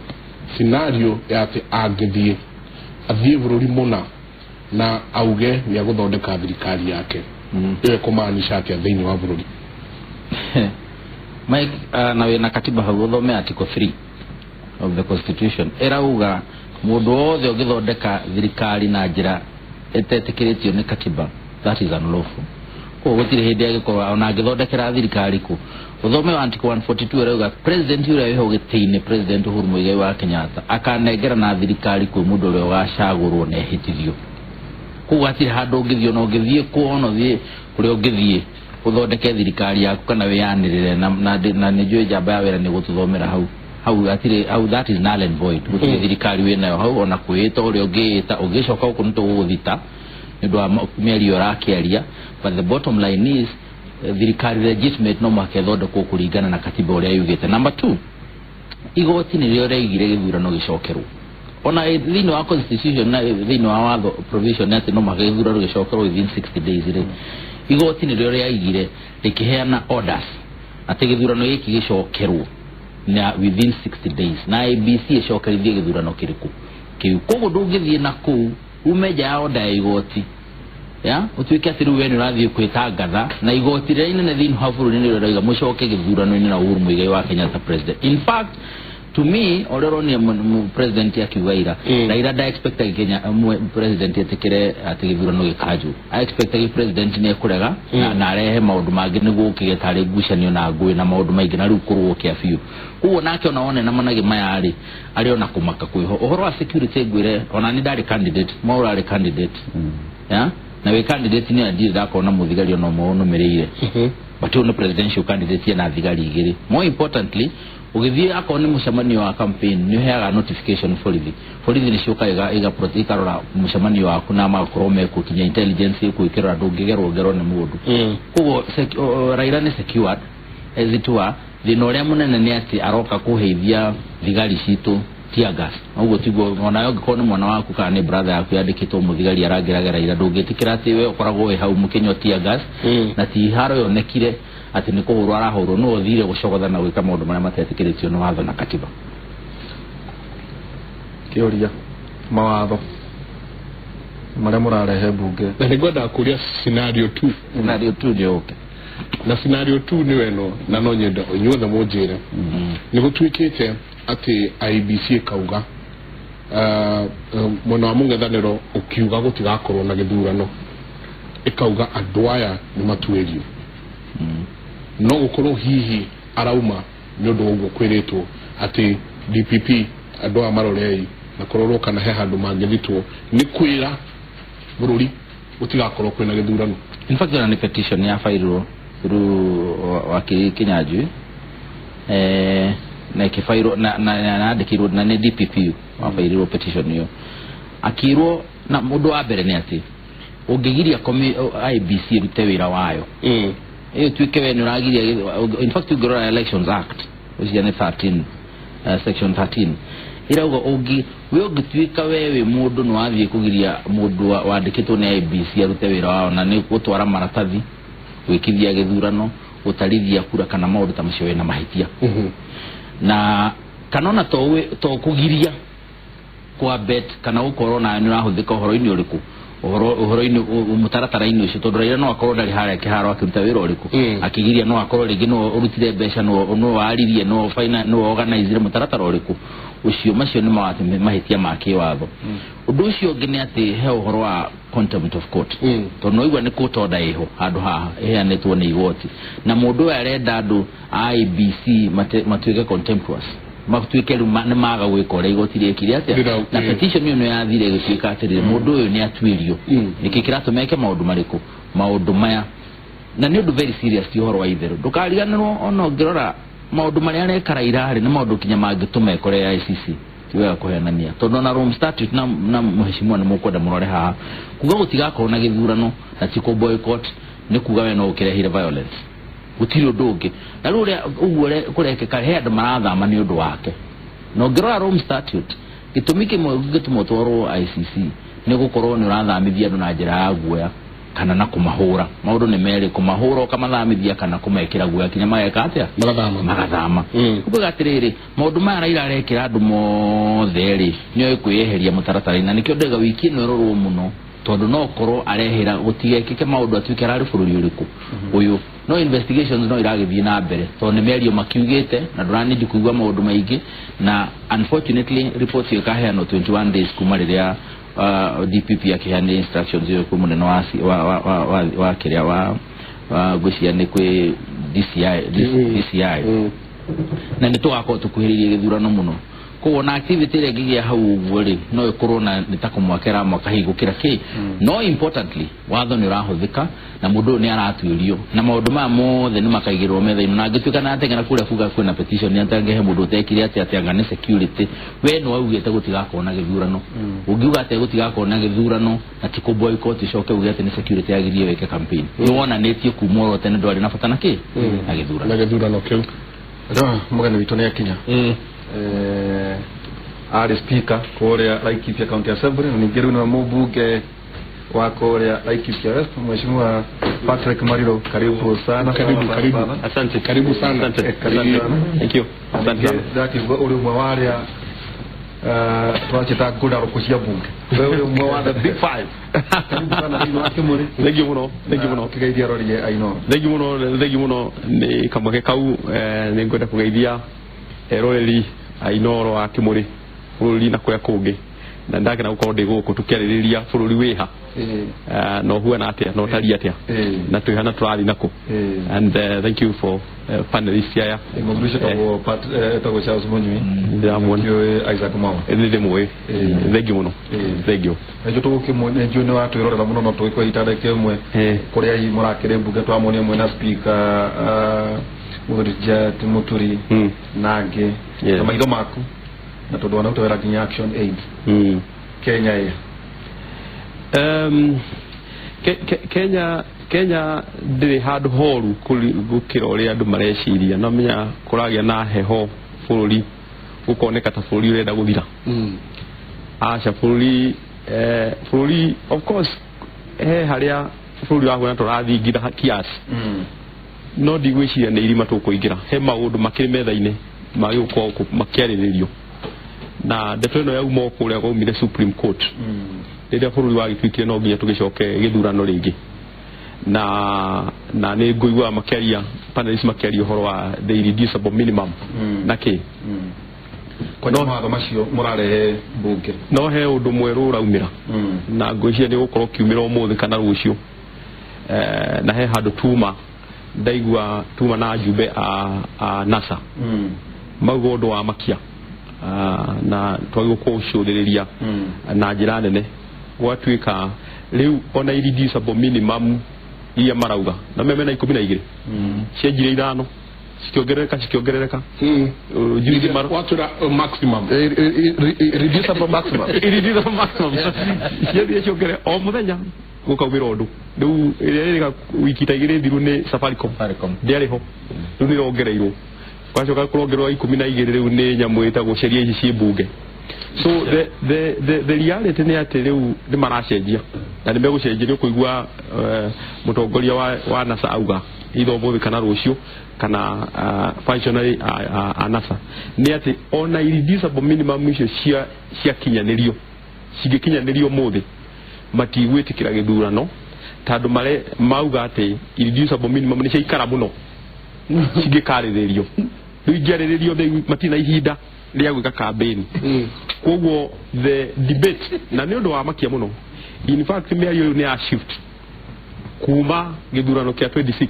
Scenario ya atĩ angĩthiĩ athiĩ bũrũri mũna na auge nĩ agũthondeka thirikari yake, ĩyo ĩkũmaanisha atĩa thĩinĩ wa bũrũri? Mike, na wĩna katiba hau, ũthome article 3 of the constitution. Ĩrauga mũndũ wothe ũngĩthondeka thirikari na njĩra ĩtetĩkĩrĩtio nĩ katiba, that is unlawful. Koguo gũtirĩ hĩndĩ angĩkorwo ona angĩthondekera thirikari kũ. Ũthome wa article 142, ĩrauga president ũrĩa wĩho gĩtĩ-inĩ, President Uhuru Muigai wa Kenyatta, akanengera na thirikari kwĩ mũndũ ũrĩa ũgacagũrwo na ehĩtithio. Koguo hatirĩ handũ ũngĩthiĩ, ona ũngĩthiĩ kũ, ona ũthiĩ kũrĩa ũngĩthiĩ ũthondeke thirikari yaku kana wĩyanĩrĩre na nĩ njũĩ njamba ya wĩra nĩ gũtũthomera hau hau, hatirĩ hau. That is null and void. Gũtirĩ thirikari wĩnayo hau, ona kwĩĩta ũrĩa ũngĩĩta, ũngĩcoka gũkũ nĩ tũgũgũthita nĩ ũndũ wa mĩario ũrakĩaria. But the bottom line is, thirikari legitimate no mũhaka ĩthondekwo kũringana na katiba ũrĩa yugĩte. Number two, igoti nĩrĩo rĩaigire gĩthurano gĩcokerwo. Ona thĩinĩ wa constitution na thĩinĩ wa watho provision atĩ no mũhaka gĩthurano gĩcokerwo within 60 days rĩ, igoti nĩrĩo rĩaigire rĩkĩheana orders atĩ gĩthurano gĩkĩ gĩcokerwo na within 60 days, na IEBC ĩcokerithie gĩthurano kĩrĩkũ kĩu. Koguo ndũngĩthiĩ na kũu ume nja ya order ya igoti ya ũtuĩke atĩ rĩu we nĩ ũrathiĩ kwĩtangatha, na igoti rĩrĩa inene thĩinĩ wa bũrũri nĩrĩo rĩrauga mũcoke gĩthurano-inĩ na Uhuru Muigai wa Kenyatta president. In fact, To me, ũrĩa ũronire president akiuga ira, Raila nda expect Kenya president etikire atĩ gĩthurano gĩkanjwo. I expect president nĩ ekũrega na arehe maũndũ mangĩ nĩguo gũkĩgĩa tarĩ ngucanio na ngũĩ na maũndũ maingĩ na rĩu kũrũo kĩa biũ. Koguo nake ona wone na managĩ maya rĩ, arĩ ona kũmaka kwĩho. Ũhoro wa security ngwĩre, ona nĩ ndarĩ candidate, Mwaũra arĩ candidate. Ya? Na wĩ candidate nĩ ndirĩ ndakorwo na mũthigari ona ũmwe ũnũmĩrĩire. But ũyũ nĩ presidential candidate ena thigari igĩrĩ. More importantly, ũgĩthiĩ akorwo nĩ mũcemanio wa campaign nĩ ũheaga notification borithi. Borithi nĩ ciũkaga ikarora mũcemanio waku na magakorwo mekuo kinya intelligence ĩkuo ĩkĩrora ndũngĩgerwo ngero nĩ mũndũ. Koguo Raila nĩ secured as it were. Thĩna ũrĩa mũnene nĩ atĩ aroka kũheithia thigari citũ tear gas. Ũguo tiguo ona ũngĩkorwo nĩ mwana waku kana nĩ brother yaku yandĩkĩtwo mũthigari arangĩraga Raila, ndũngĩtĩkĩra atĩ we ũkoragwo wĩ hau mũkĩnyua tear gas. Na ti haro yonekire atĩ nĩ kũhũrwo arahũrwo, no ũthire gũcogotha na gwĩka maũndũ marĩa matetĩkĩrĩtio nĩ watho na katiba. Kĩũria mawatho marĩa mũrarehe mbunge. Na nĩ ngwendaga kũria scenario 2. Scenario 2 nĩ ũke. Na scenario 2 nĩ weno, na no nyende inyuothe mũnjĩre. Nĩ gũtuĩkĩte atĩ IEBC ĩkauga mwena wa mũng'ethanĩro ũkiuga gũtigakorwo na gĩthurano, ĩkauga andũ aya nĩ matuĩrio. No gũkorwo hihi arauma nĩ ũndũ wa ũguo kwĩrĩtwo atĩ DPP andũ aya marorei na kũrorwo kana he handũ mangĩthitwo nĩ kwĩra bũrũri gũtigakorwo kwĩna gĩthurano. In fact, ona nĩ petition ya fairwo through wakiri Kinyanjui, na ĩkĩbairwo na yandĩkirwo na nĩ DPP wabairirwo petition ĩyo, akĩrwo na mũndũ wa mbere nĩ atĩ ũngĩgiria IEBC ĩrute wĩra wayo, ĩyo tuĩke we nĩ ũragiria. In fact, ũngĩrora Elections Act ũcio nĩ 13, section 13 ĩrauga ũngĩ we ũngĩtuĩka we wĩ mũndũ nĩ wathiĩ kũgiria mũndũ wandĩkĩtwo nĩ IEBC arute wĩra wao, na nĩ gũtwara maratathi, gwĩkithia gĩthurano, gũtarithia kura kana maũndũ ta macio, wĩna mahĩtia. Na kana ona to kũgiria kwa bet kana gũkorwo na nĩ ũrahũthĩka ũhoro-inĩ ũrĩkũ, ũhoro-inĩ mũtaratara-inĩ ũcio, tondũ Raila no akorwo ndarĩ harĩa kĩharo akĩruta wĩra ũrĩkũ, akĩgiria no akorwo rĩngĩ no ũrutire mbeca, no waririe, no no organizire mũtaratara ũrĩkũ ũcio, macio nĩ mahĩtia ma kĩwatho. Ũndũ ũcio ũngĩ nĩ atĩ he ũhoro wa contempt of court, tondũ no igua nĩ court order ĩho handũ haha ĩheanĩtwo nĩ igoti, na mũndũ ũyũ arenda andũ a IEBC matuĩke contemptuous, matuĩke rĩu nĩ maga gwĩka ũrĩa igoti rĩekire atĩa. Na petition ĩyo nĩ yathire ĩgĩtuĩka atĩrĩrĩ, mũndũ ũyũ nĩ atuĩrio nĩkĩ kĩratũma eke maũndũ marĩkũ, maũndũ maya, na nĩ ũndũ very serious, ti ũhoro wa itherũ. Ndũkariganĩrwo ona ũngĩrora maũndũ marĩa areka Raila rĩ, nĩ maũndũ kinya mangĩtũma ĩkore ICC. Ti wega kũhenania, tondũ ona Rome Statute na mheshimiwa nĩ mũkwenda mũrore haha kuga gũtigakorwo na gĩthurano na ti kũ boycott, nĩ kuga we no ũkĩrehire violence, gũtirĩ ũndũ ũngĩ. Na rĩu ũrĩa ũguo kũrekĩka, he andũ marathama nĩ ũndũ wake. Na ũngĩrora Rome Statute, gĩtũmi kĩmwe gĩtũma ũtwarwo ICC nĩ gũkorwo nĩ ũrathamithia andũ na njĩra ya guoya kana na kũmahũra. Maũndũ nĩ merĩ, kũmahũra ũkamathamithia kana kũmekĩra guoya kinya mageka atĩa? Magathama. Magathama. Kuga atĩrĩrĩ, maũndũ maya Raila arekĩra andũ mothe rĩ, nĩoĩ kwĩyeheria mũtaratara-inĩ, na nĩkĩo ndauga wiki ĩno ĩrorwo mũno, tondũ no korwo arehera gũtigekĩke maũndũ atuĩke ararĩ bũrũri ũrĩkũ ũyũ. No investigations no iragĩthiĩ na mbere, tondũ nĩ mĩario makiugĩte na ndũranindi kũigua maũndũ maingĩ, na unfortunately report ĩyo ĩkaheanwo 21 days kuma rĩrĩa DPP akĩheanire instructions ĩyo kwĩ mũnene wa wa kĩrĩa wa ngwĩciria nĩ kwĩ DCI, DCI. Na nĩ tũgakorwo tũkuhĩrĩirie gĩthurano mũno, koguo na activity ĩrĩa ĩngĩgĩa hau ũguo rĩ, no ĩkorwo na nĩ ta kũmwakĩra mwaka hihi gũkĩra kĩ. No importantly, watho nĩ ũrahũthĩka na mũndũ ũyũ nĩ aratuĩrio, na maũndũ maya mothe nĩ makaigĩrwo metha-inĩ. Na angĩtuĩka na ateng'era kũrĩa kuga kwĩna petition nĩ atangĩhe mũndũ ũtekire atĩ anga nĩ security, we nĩ waugĩte gũtigakorwo na gĩthurano. Ũngiuga atĩ gũtigakorwo na gĩthurano na ti kũ boycott, ũcoke uge atĩ nĩ security yagirie wĩke campaign, nĩ wonanĩtie kuma oro tene ndwarĩ na bata na kĩ na gĩthurano. Na gĩthurano kĩu. Rĩu mũgeni witũ nĩ akinya. Arĩ speaker kũrĩa Laikipia County Assembly, na ningĩ rĩu nĩwe mũmbunge wa kũrĩa Laikipia West, Mheshimiwa Patrick Mariru, karibu sana. Karibu, sana, karibu. sana. Asante. Karibu sana. Asante. Karibu sana. Thank you. Asante sana. Ndakigua ũrĩ ũmwe wa arĩa twacĩta ngũrarũkũ cia bunge, we ũrĩ ũmwe wa the big five. Karibu sana thĩinĩ wa Kĩmũrĩ. Thank you mũno. Thank you mũno. Ũkĩgeithia arori aino. Thank you mũno. Thank you mũno nĩ kamweke kau. Nĩ ngwenda kũgeithia eroreri Inooro wa Kimuri bũrũri na kũrĩa kũngĩ na ndakena gũkorwo ndĩ gũkũ tũkĩarĩrĩria bũrũri wĩha na ũhuana atĩa na ũtariĩ atĩa na twĩha na tũrathiĩ nakũ. And thank you for panelists aya. Mũthuri ũcio etagwo etagwo Charles Munyui. Ndĩramuona. Kĩũĩ Isaac Mwaura. Nĩ ndĩmũĩ. Thank you mũno. Thank you. Nĩnjũĩ nĩnjũĩ nĩ watwĩrorera mũno no tũgĩkwo ihinda rĩngĩ ĩmwe kũrĩa hihi mũrakĩrĩ mbunge twamuonia mwĩna speaker mũthuri Jet Mũturi na angĩ na maitho maku na tondũ wanaruta wĩra nginya Action Aid Kenya ĩ Kenya ndĩrĩ handũ horu gũkĩra ũrĩa andũ mareciria. No menya kũragĩa na heho bũrũri gũkoneka ta bũrũri ũrenda gũthira. Aca, bũrũri bũrũri of course he harĩa bũrũri wahuana tũrathingitha kiasi, no ndigwĩciria nĩ irima tũkũingĩra. He maũndũ makĩrĩ metha-inĩ magĩgũkorwo makĩarĩrĩrio na ndeto ĩno yauma o kũrĩa kwaumire Supreme Court rĩrĩa bũrũri wagĩtuĩkire no nginya tũgĩcoke gĩthurano rĩngĩ na nĩ ngũigua makĩaria panelists makĩaria ũhoro wa the irreducible minimum na kĩ. Kwanja mawatho macio mũrarehe mbunge. No he ũndũ mwerũ ũraumĩra na ngwĩciria nĩ gũkorwo ũkiumĩra ũmũthĩ kana rũciũ, na he handũ tuma ndaigua tuma na ajumbe a NASA mauga ũndũ wa makia, na twagĩrĩirwo kũũcũthĩrĩria na njĩra nene. Gwatuĩka rĩu ona irreducible minimum iria marauga na meme na 12 cianjire 5 cikĩongerereka cikĩongerereka. Juzi Watwĩra maximum. Reducible maximum. Irreducible maximum ciathiĩ ciongere o mũthenya gũkaumĩra ũndũ. Rĩu ĩrĩa ĩrĩga wiki ta 2 thiru nĩ Safaricom. Safaricom. Ndĩarĩ ho, rĩu nĩ ĩrongereirwo gwacoka kũrongererwo 12 rĩu nĩ nyamũ ĩtagwo sheria ici ciĩ mbunge. So the reality nĩ atĩ rĩu nĩ maracenjia na nĩ megũcenjia. Nĩ ũkũigua mũtongoria wa NASA auga either ũmũthĩ kana rũciũ kana functionary a NASA nĩ atĩ ona irreducible minimum icio cia ciakinyanĩrio cingĩkinyanĩrio ũmũthĩ matigwĩtĩkĩra gĩthurano tondũ mare mauga atĩ irreducible minimum nĩ ciaikara mũno cingĩkarĩrĩrio. Rĩu ingĩarĩrĩrio matirĩ na ihinda rĩa gwĩka campaign. Koguo the debate na nĩ ũndũ wa makia mũno, in fact mĩario rĩu nĩ ya shift kuma gĩthurano kĩa 26.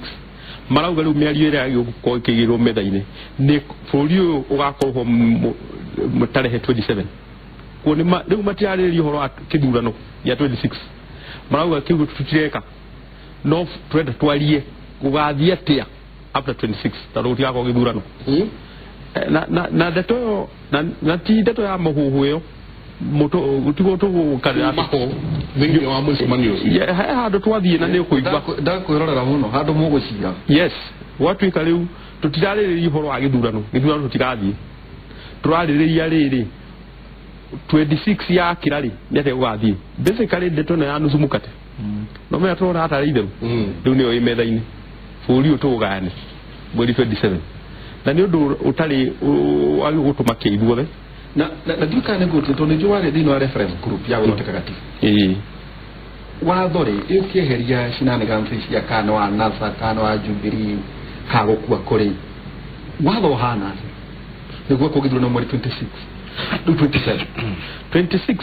Marauga rĩu mĩario ĩrĩa yagĩrĩirwo gũkorwo ĩkĩigĩrwo metha-inĩ nĩ bũrũri ũyũ ũgakorwo ho tarehe 27. Kuo nĩ rĩu matirarĩrĩria ũhoro wa kĩthurano gĩa 26. Marauga kĩu tũtireka, no turenda twarie gũgathiĩ atĩa after 26 tondũ gũtigakorwo gĩthurano. Na ndeto ĩyo na ti ndeto ya mũhuhu ĩyo gũtigwo tũgũkarĩra maho thĩinĩ wa mũcemanio ũcio. Yeah, he handũ twathiĩ na nĩ ũkũigua. Ndakwĩrorera mũno handũ mũgũcira. Yes, gwatuĩka rĩu tũtirarĩrĩria ũhoro wa gĩthurano. Gĩthurano tũtirathiĩ, tũrarĩrĩria rĩrĩ 26 yakĩra rĩ nĩ atĩa gũgathiĩ. Basically ndeto ĩno ya nusu mukate no menya tũrona hatarĩ itherũ rĩu nĩyo ĩ metha-inĩ. Bũrũri ũyũ tũũgayane mweri 27 na nĩ ũndũ ũtarĩ wagĩrĩirwo gũtũmakia ithuothe. Na ndiũĩ kana nĩ ngũtie tondũ nĩnjũĩ warĩ thĩinĩ wa reference group ya gũthondeka gatiba. Ĩĩ. Watho rĩ ũkĩeheria shenanigans cia kana wa NASA kana wa Jubilee kana gũkua kũrĩ watho ũhana atĩa nĩguo kũgĩthurano mweri 26 rĩu 27? 26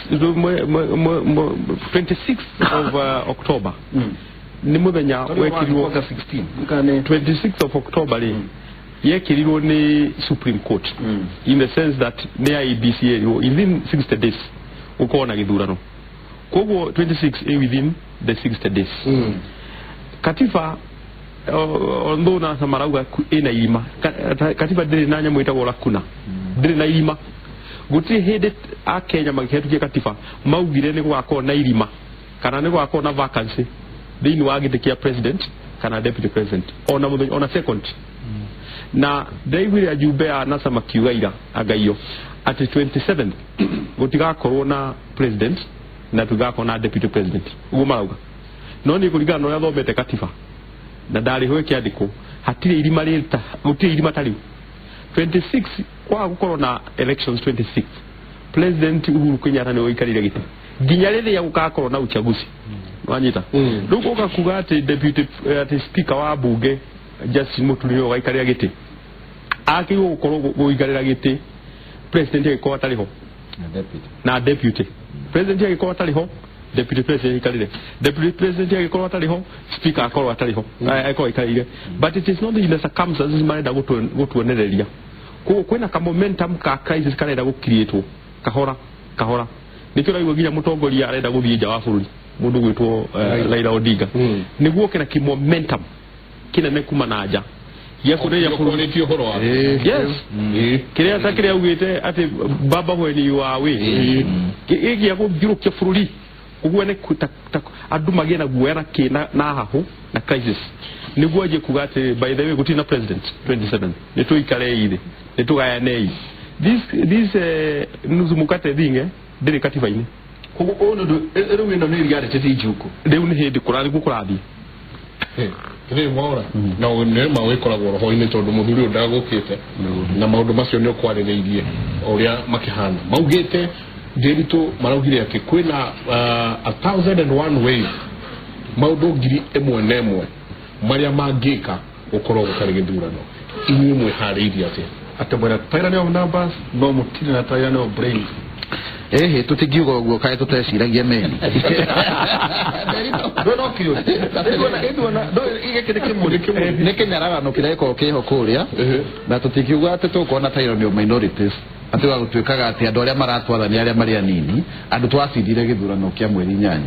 26 of October nĩ mũthenya wekĩrirwo. 16 kana nĩ 26th of October rĩ yekĩrirwo nĩ Supreme Court in the sense that nĩ IEBC yerirwo within 60 days gũkorwo na gĩthurano. Koguo 26 ĩ within the 60 days. Katiba although NASA marauga ĩna irima, katiba ndĩrĩ na nyamũ ĩtagwo lacuna, ndĩrĩ na irima. Gũtirĩ hĩndĩ akenya makĩhetũkia katiba maugire nĩ gũgakorwo na irima kana nĩ gũgakorwo na vacancy thĩinĩ wa gĩtĩ kĩa president kana deputy president ona mũthenya ona second. Na ndaiguire ajumbe a NASA makiuga ira angaiyo atĩ 27 gũtigakorwo na president na tũtigakorwo na deputy president, ũguo marauga. No nĩ kũringana na ũrĩa thomete katiba na ndarĩ ho ĩkĩandĩkwo, hatirĩ irima rĩta gũtirĩ irima ta rĩu. 26 kwaga gũkorwo na elections 26, President Uhuru Kenyatta nĩwe ũikarĩire gĩtĩ nginya rĩrĩa gũgakorwo na uchaguzi. Wanyita? Rĩu gũka kuga atĩ deputy atĩ speaker wa bunge Justin Muturi nĩwe ũgaikarĩra gĩtĩ, akĩrĩirwo gũkorwo gũikarĩra gĩtĩ. President agĩkorwo atarĩ ho na deputy president agĩkorwo atarĩ ho, deputy president aikarĩre, deputy president agĩkorwo atarĩ ho, speaker akorwo atarĩ ho, akorwo aikarĩire. But it is not in the circumstances marenda gũtuonereria. Koguo kwĩna ka momentum ka crisis karenda gũcreatwo kahora kahora. Nĩkĩo ũraigua nginya mũtongoria arenda gũthiĩ nja wa bũrũri, mũndũ gwĩtwo Raila Odinga, nĩguo kĩna kĩ momentum kĩnene kuma na nja gĩa kuonereria bũrũri. Kwarĩtie ũhoro wa Yes, kĩrĩa ta kĩrĩa augĩte atĩ baba when you are away, gĩgĩa gũthiũrũkia bũrũri ũguo nĩ andũ magĩe na guoya na kĩ na hahũ na crisis, nĩguo anjie kuga atĩ by the way gũtirĩ na president 27, nĩ tũikarei thĩ, nĩ tũgayanei this nusu mukate thing, ndĩrĩ katiba-inĩ. Koguo ũyũ nĩ ũndũ rĩu ĩno nĩ reality ti njuku. Rĩu nĩ hĩndĩ kũrathiĩ kũrathiĩ. Rĩ mwaura na nĩ ma wĩkoragwo roho-inĩ tondũ mũthuri ũyũ ndagũkĩte na maũndũ macio nĩ ũkwarĩrĩirie o ũrĩa makĩhana maugĩte. Ndĩritũ maraugire atĩ kwĩna 1001 ways, maũndũ 1001 marĩa mangĩka gũkorwo gũtarĩ gĩthurano. Inyuĩ mwĩharĩirie atĩa? Atĩ mwena tyranny of numbers no mũtirĩ na tyranny of brains. Ĩhĩ, tũtingiuga ũguo, kaĩ tũteciragia meni? Ndũ no kĩũria gĩkĩ nĩ kĩmũrĩ. Nĩ kĩnyararano kĩrĩa gĩkoragwo kĩho kũrĩa, na tũtingiuga atĩ tũkorwo na tyranny of minorities, atĩ wa gũtuĩkaga atĩ andũ arĩa maratwatha nĩ arĩa marĩ anini. Andũ twacindire gĩthurano kĩa mweri 8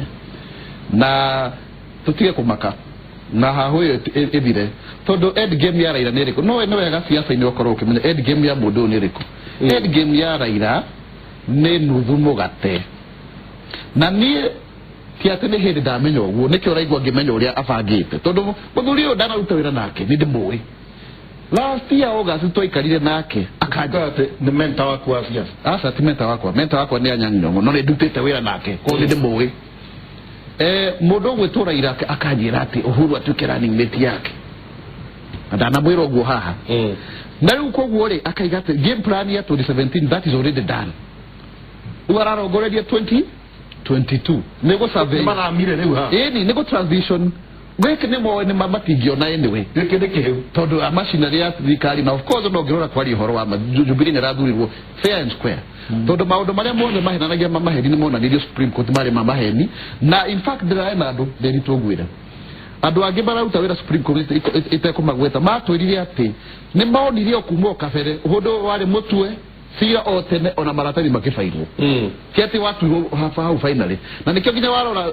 na tũtige kũmaka na hahũ ĩyo ĩthire, tondũ end game ya Raila nĩ ĩrĩkũ? No nĩ wega siasa-inĩ ũkorwo ũkĩmenya end game ya mũndũ ũyũ nĩ ĩrĩkũ. End game ya Raila nĩ nuthu mũgate, na niĩ ti atĩ nĩ hĩndĩ ndamenya ũguo. Nĩkĩo ũraigua ngĩmenya ũrĩa abangĩte, tondũ mũthuri ũyũ ndanaruta wĩra nake, nĩ ndĩmũĩ. Last year August twaikarire nake akanja atĩ nĩ mentor waku wa siasa? Aca, ti mentor wakwa. Mentor wakwa nĩ Anyang' Nyong'o, no nĩ ndutĩte wĩra nake, koguo nĩ ndĩmũĩ. Mũndũ ũgwĩtwo Raila akanjĩra atĩ Uhuru atuĩke running mate yake, na ndanamwĩra ũguo haha. Na rĩu koguo rĩ, akaiga atĩ game plan ya 2017, that is already done. Rĩu ararongoreria 2022 nĩ gũ survey. Mathamire rĩu ha? Ĩni, nĩ gũ transition. Gĩkĩ nĩ moĩ nĩ matingĩona anyway, gĩkĩ nĩ kĩhĩu. Tondũ a machinery ya thirikari, na of course no ngĩrora kwaria ũhoro wa ma, Jubilee nĩ ĩrathurirwo fair and square, tondũ maũndũ marĩa mothe mahenanagia ma maheni nĩ monanirio Supreme Court marĩ ma maheni. Na in fact ndĩrae na andũ ndĩritwo ngwĩre andũ angĩ mararuta wĩra Supreme Court itekũmagweta, matwĩrire atĩ nĩ monire o kuma o kabere ũndũ warĩ mũtue cira o tene, ona maratathi makĩbairwo, ti atĩ watuirwo hau finally. Na nĩkĩo nginya warora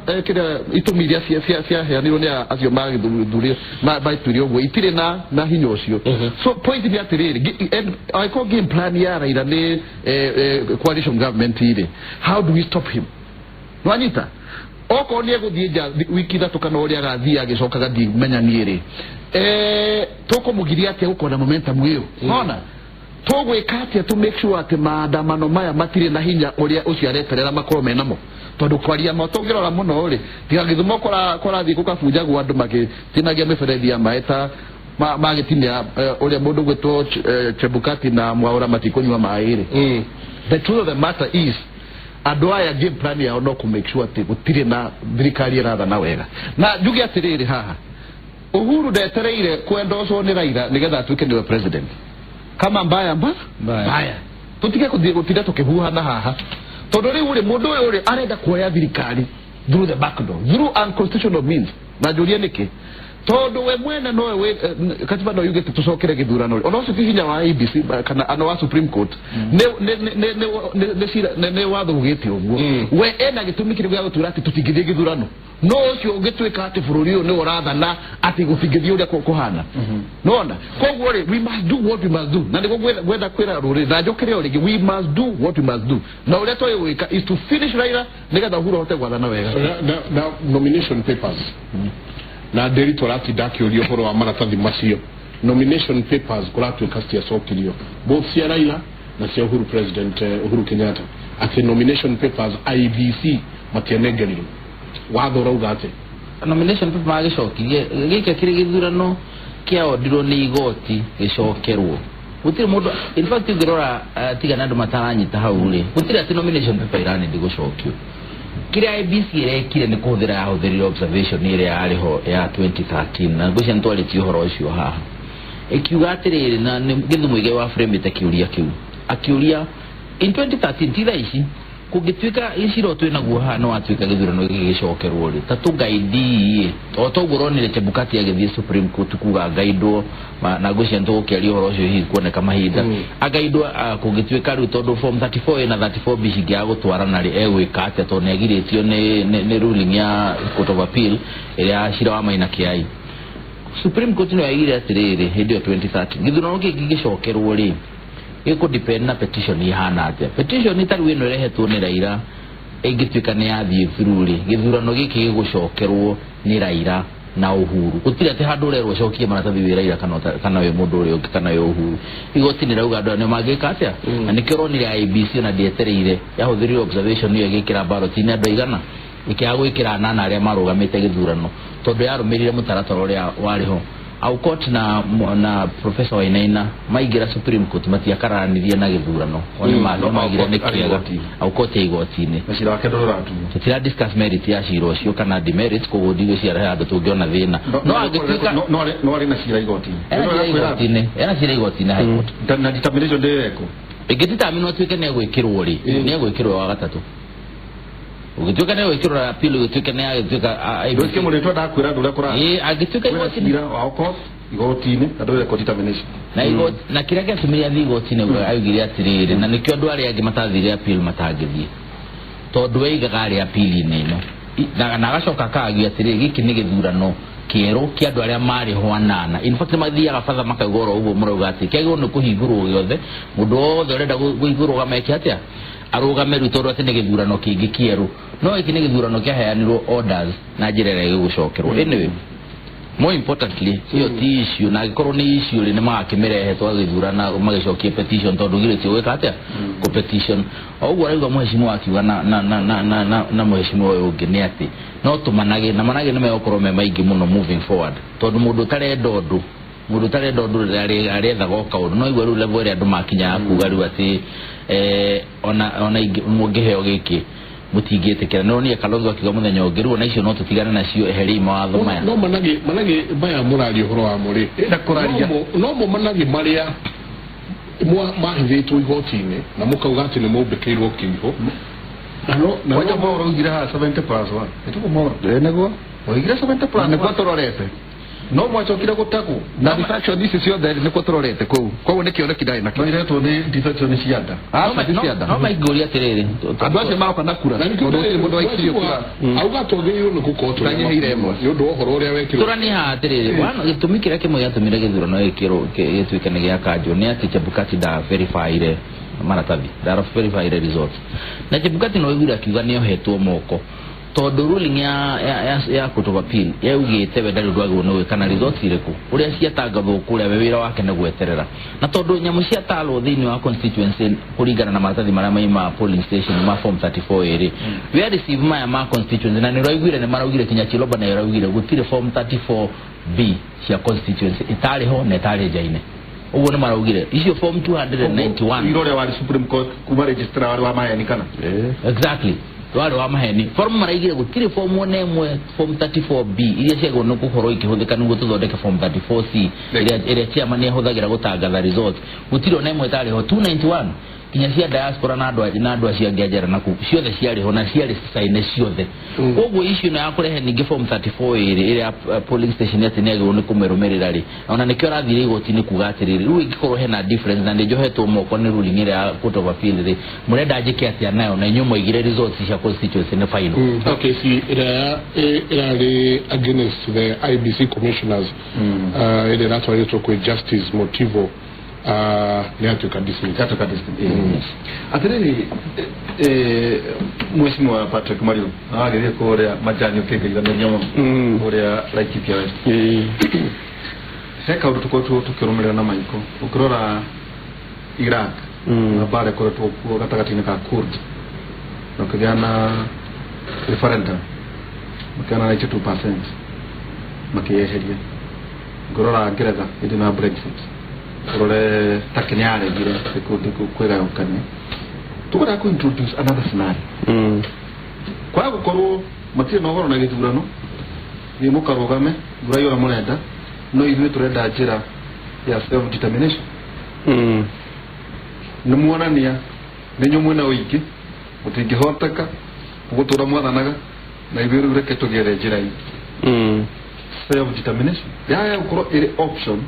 kĩrĩa itũmi iria ciaheanirwo nĩ acio magĩthurio maituire ũguo itirĩ na hinya ũcio. So point nĩ atĩrĩrĩ, angĩkorwo game plan ya Raila nĩ coalition government rĩ, how do we stop him? Nwanyita okorwo nĩ egũthiĩ nja wiki 3 kana ũrĩa agathiĩ agĩcokaga, ndimenya niĩ rĩ, tũkũmũgiria atĩa gũkorwo na momentum ĩyo? Nona tũgwĩka atĩa to make sure atĩ maandamano maya matirĩ na hinya ũrĩa ũcio areterera makorwo menamo? Tondũ kwaria ma, tũngĩrora mũno rĩ, tiga Gĩthumo kũrathiĩ gũkabunjagwo, andũ magĩtinagia mĩberethi ya maĩ ta magĩtinia ũrĩa mũndũ gwĩtwo Chebukati na Mwaũra matikũnyua maĩ rĩ, the truth of the matter is andũ aya game plan yao no kũ make sure atĩ gũtirĩ na thirikari ĩrathana wega. Na njuge atĩrĩrĩ haha, Uhuru ndetereire kwendocwo nĩ Raila nĩgetha atuĩke nĩwe president. Kama mbaya mba Mbaya. Mbaya, tutige kũthiĩ gũtinda tũkĩhuhana haha, tondũ rĩu rĩ, mũndũ ũyũ rĩ arenda kuoya thirikari through the back door, through unconstitutional means. Na njũrie nĩkĩ? Tondũ we mwene nowe wĩ katiba no yugĩte tũcokere gĩthurano rĩ, ona ũcio ti hinya wa IEBC kana ana wa Supreme Court, nĩ watho ugĩte ũguo. We ena gĩtũmi kĩrĩkũ gĩa gũtwĩra atĩ tũtingĩthiĩ gĩthurano? No ũcio ũngĩtuĩka atĩ bũrũri ũyũ nĩwe ũrathana atĩ gũtingĩthiĩ ũrĩa kũhana. Nona koguo rĩ, we must do what we must do, na nĩguo ngwenda kwĩra rũrĩrĩ na njũkĩre o rĩngĩ, we must do what we must do, na ũrĩa tũĩ gwĩka is to finish Raila nĩgetha Uhuru ahote gwathana wega. Na nomination papers, na Ndĩritũ aratinda akĩũria ũhoro wa maratathi macio, nomination papers kũratuĩka citiacokirio, both cia Raila na cia Uhuru, President Uhuru Kenyatta, atĩ nomination papers IEBC matianengerirwo. Watho ũrauga atĩ Nomination paper magĩcokirie gĩkĩ kĩrĩ gĩthurano kĩaondirwo nĩ igoti gĩcokerwo, gũtirĩ mũndũ. In fact ũngĩrora, tiga na andũ mataranyita hau rĩ, gũtirĩ atĩ nomination paper iranĩndi gũcokio. Kĩrĩa IEBC ĩrekire nĩ kũhũthĩra yahũthĩrire observation ĩrĩa yarĩ ho ya 2013, na ngwĩciria nĩ twarĩtie ũhoro ũcio haha, ĩkiuga atĩrĩrĩ, na nĩ Gĩthumo ige wa frame kĩũria kĩu. Akĩũria in 2013 ti thaa ici kũngĩtuĩka gĩciro twĩ naguo haha no watuĩka gĩthurano gĩkĩ gĩcokerwo rĩ, ta tũgaidi o toguo ũronire Chebukati agĩthiĩ Supreme Court kuga ngaindwo na ngwĩciria nĩtũgũkĩaria ũhoro ũcio hihi kuoneka mahinda angaindwo. Kũngĩtuĩka rĩu tondũ form 34A na 34B cingĩaga gũtwarana rĩ, egwĩka atĩa tondũ nĩagirĩtio nĩ ruling ya Court of Appeal ĩrĩa ya cira wa Maina Kiai? Supreme Court nĩ yaigire atĩrĩrĩ, hĩndĩ ĩyo 2013 gĩthurano gĩkĩ gĩcokerwo rĩ, gĩkũ depend na petition ihana atĩa. Petition ta rĩu ĩno ĩrehetwo nĩ Raila ĩngĩtuĩka nĩ yathiĩ through rĩ, gĩthurano gĩkĩ gĩgũcokerwo nĩ Raila na Uhuru. Gũtirĩ atĩ handũ ũrerwo ũcokie maratathi wĩ Raila kana wĩ mũndũ ũrĩa ũngĩ kana wĩ Uhuru. Igoti nĩ rauga andũ aya nĩo mangĩka atĩa, na nĩkĩo ũronire IEBC ona ndietereire, yahũthĩrire observation ĩyo ĩgĩkĩra ballot-inĩ andũ aigana, ĩkĩaga gwĩkĩra anana arĩa marũgamĩte gĩthurano tondũ yarũmĩrĩire mũtaratara ũrĩa warĩ ho. Aukot na Professor Wainaina maingĩra Supreme Court matiakararanirie na gĩthurano o nĩ nĩ magire nĩ arĩ kĩega. Igoti-inĩ. Aukot e igoti-inĩ. Na cira wake ndũratuo. Tũtira discuss merit ya cira ũcio kana demerit, koguo ndigwĩciria he handũ tũngĩona thĩna, no angĩtuĩka No arĩ na cira igoti-inĩ. Ena cira igoti-inĩ High Court. Na determination ndĩrekwo. Ĩngĩtitaminwo atuĩke nĩ egwĩkĩrwo rĩ, nĩ egwĩkĩrwo wa gatatũ. Ũgĩtuĩka nĩ egwĩkĩrwo na appeal, ũgĩtuĩka nĩ agĩtuĩka Ndũike mũrĩ twendaga kwĩra andũ ũrĩa kũrathiĩ. Ĩĩ, angĩtuĩka Kwĩna igoti-inĩ cira wa Aukot igoti-inĩ na ndũrekwo determination. Na igoti na kĩrĩa gĩatũmire athiĩ igoti-inĩ, augire atĩrĩrĩ, na nĩkĩo andũ arĩa angĩ matathire appeal matangĩthiĩ, tondũ eigaga arĩ appeal-inĩ ĩno na agacoka akagia atĩrĩrĩ, gĩkĩ nĩ gĩthurano kĩerũ kĩa andũ arĩa marĩ ho anana. In fact, nĩ mathiaga batha makauga oro ũguo mũrauga atĩ kĩagĩrĩirwo nĩ kũhingũrwo gĩothe, mũndũ wothe ũrenda kũrũgama eke atĩa, arũgame rĩu, tondũ atĩ nĩ gĩthurano kĩngĩ kĩerũ. No gĩkĩ nĩ gĩthurano kĩaheanirwo orders na njĩra ĩrĩa gĩgũcokerwo. Anyway, more importantly, ĩyo ti issue, na angĩkorwo nĩ issue rĩ, nĩ magakĩmĩrehe twagĩthurana magĩcokie petition, tondũ githĩ gwĩka atĩa kũ petition o ũguo arauga mũhecimiwa akiuga na mũhecimiwa ũyũ ũngĩ nĩ atĩ no tũmanage na manage nĩ megũkorwo me maingĩ mũno moving forward, tondũ mũndũ ũtarenda ũndũ arĩethaga o kaũndũ. No igua rĩu level ĩrĩa andũ makinyaga kuga rĩu atĩ ona mũngĩheo gĩkĩ mũtingĩtĩkĩra. Nĩ ronire Kalonzo akiuga mũthenya ũngĩ rĩu ona icio no tũtigane nacio, eheria mawatho maya. No manage maya mũraria ũhoro wamo rĩ, Na kũraria. no mo manage marĩa mahithĩtwo igoti-inĩ na mũkauga atĩ nĩ mũmbĩkĩirwo kĩiho na Kwanja Mwaura oigire haha 70 plus 1. Ĩtagwo Mwaura. Ĩ nĩguo. Oigire 70 plus Na nĩkuo 1. tũrorete. No mwacokire gũtagwo. Na defection ici ciothe nĩkuo tũrorete kũu, koguo nĩ kĩoneki ndarĩ No nakĩo. iretwo nĩ defection cia nda. Aca, ti cia nda. No maingĩũria atĩrĩrĩ, Andũ acio maroka na kura Na nĩkĩo tondũ gũtirĩ mũndũ waikirio kura. Auga twagĩrĩirwo nĩ gũkorwo tũrĩ Tanyihĩire ĩmwe. nĩ ũndũ wa ũhoro ũrĩa wekirwo. Tũrani haha atĩrĩrĩ, wana gĩtũmi kĩrĩa kĩmwe gĩatũmire gĩthurano gĩkĩrwo gĩtuĩke nĩ gĩakanjwo nĩ atĩ Chebukati nda verifyire maratathi, nda verifyire results, na Chebukati no iguire akiuga nĩ ohetwo moko tondũ ruling ya Court of Appeal yaugĩte we ndarĩ ũndũ agĩrĩirwo nĩ gwĩka na results irĩkũ ũrĩa ciatangathwo kũrĩa, we wĩra wake nĩ gweterera. Na tondũ nyamũ ciatarwo thĩinĩ wa constituency kũringana na maratathi marĩa maima polling station ma form 34 ĩrĩ, we receive maya ma constituency, na nĩ ũraiguire nĩ maraugire kinya Chiloba na ũraugire gũtirĩ form 34 B cia constituency itarĩ ho na ĩtarĩ njaine. Ũguo nĩ maraugire icio form 291. Ira ũrĩa warĩ Supreme Court kuma registrar warĩ wa maheni kana? Exactly, warĩ wa maheni. Form maraigire gũtirĩ form ona ĩmwe form 34B iria ciagĩrĩirwo nĩ gũkorwo ikĩhũthĩka nĩguo tũthondeke form 34C ĩrĩa chairman ahũthagĩra gũtangatha results, gũtirĩ ona ĩmwe ĩtarĩ ho. 291 kinya cia diaspora na andũ acio angĩ a njera na kũu ciothe ciarĩ ho na ciarĩ caine ciothe. Koguo issue ĩno ya kũrehe ningĩ form 34 ĩrĩ ĩrĩa ya polling station atĩ nĩ agĩrĩirwo nĩ kũmĩrũmĩrĩra rĩ, ona nĩkĩo arathire igoti-inĩ kuga atĩrĩrĩ, rĩu ĩngĩkorwo hena difference na nĩ njohetwo moko nĩ ruling ĩrĩa ya Court of Appeal rĩ, mũrenda njĩke atĩa nayo na inyuĩ mwaigire results cia constituency nĩ final? Ta kesi ĩrĩa ĩrarĩ against the IEBC commissioners, ĩrĩa ĩratwarĩtwo kwĩ Justice Motivo, nĩ yatuĩka dismissed. Yatuĩka dismissed. Atĩrĩrĩ, Mheshimiwa Patrick Mariu na wagĩthiĩ kũrĩa Majani ũkĩngeithanagia mũno kũrĩa Laikipia West, he kaũndũ tũkoretwo tũkĩrũmĩrĩra na maiko. Ũkĩrora Iraq na mbara ĩkoretwo kuo gatagatĩ-inĩ ka Kurd na ũkĩgĩa na referendum, makĩgĩa na 92% makĩyeheria. Ngĩrora Ngeretha ĩrĩ na Brexit, ũrore Turkey nĩ yaregire kwĩgayũkania. Tũkwenda kũ introduce another scenario kwaga gũkorwo matirĩ na ũhoro na gĩthurano, thiĩ mũkarũgame thurai ũrĩa mũrenda, no ithuĩ tũrenda njĩra ya self determination. Nĩ muonania nĩ inyuĩ mwĩna ũingĩ, mũtingĩhoteka, mũgũtũra mwathanaga na ithuĩ rĩu reke tũgere njĩra ĩngĩ. Self determination yaya gũkorwo ĩrĩ option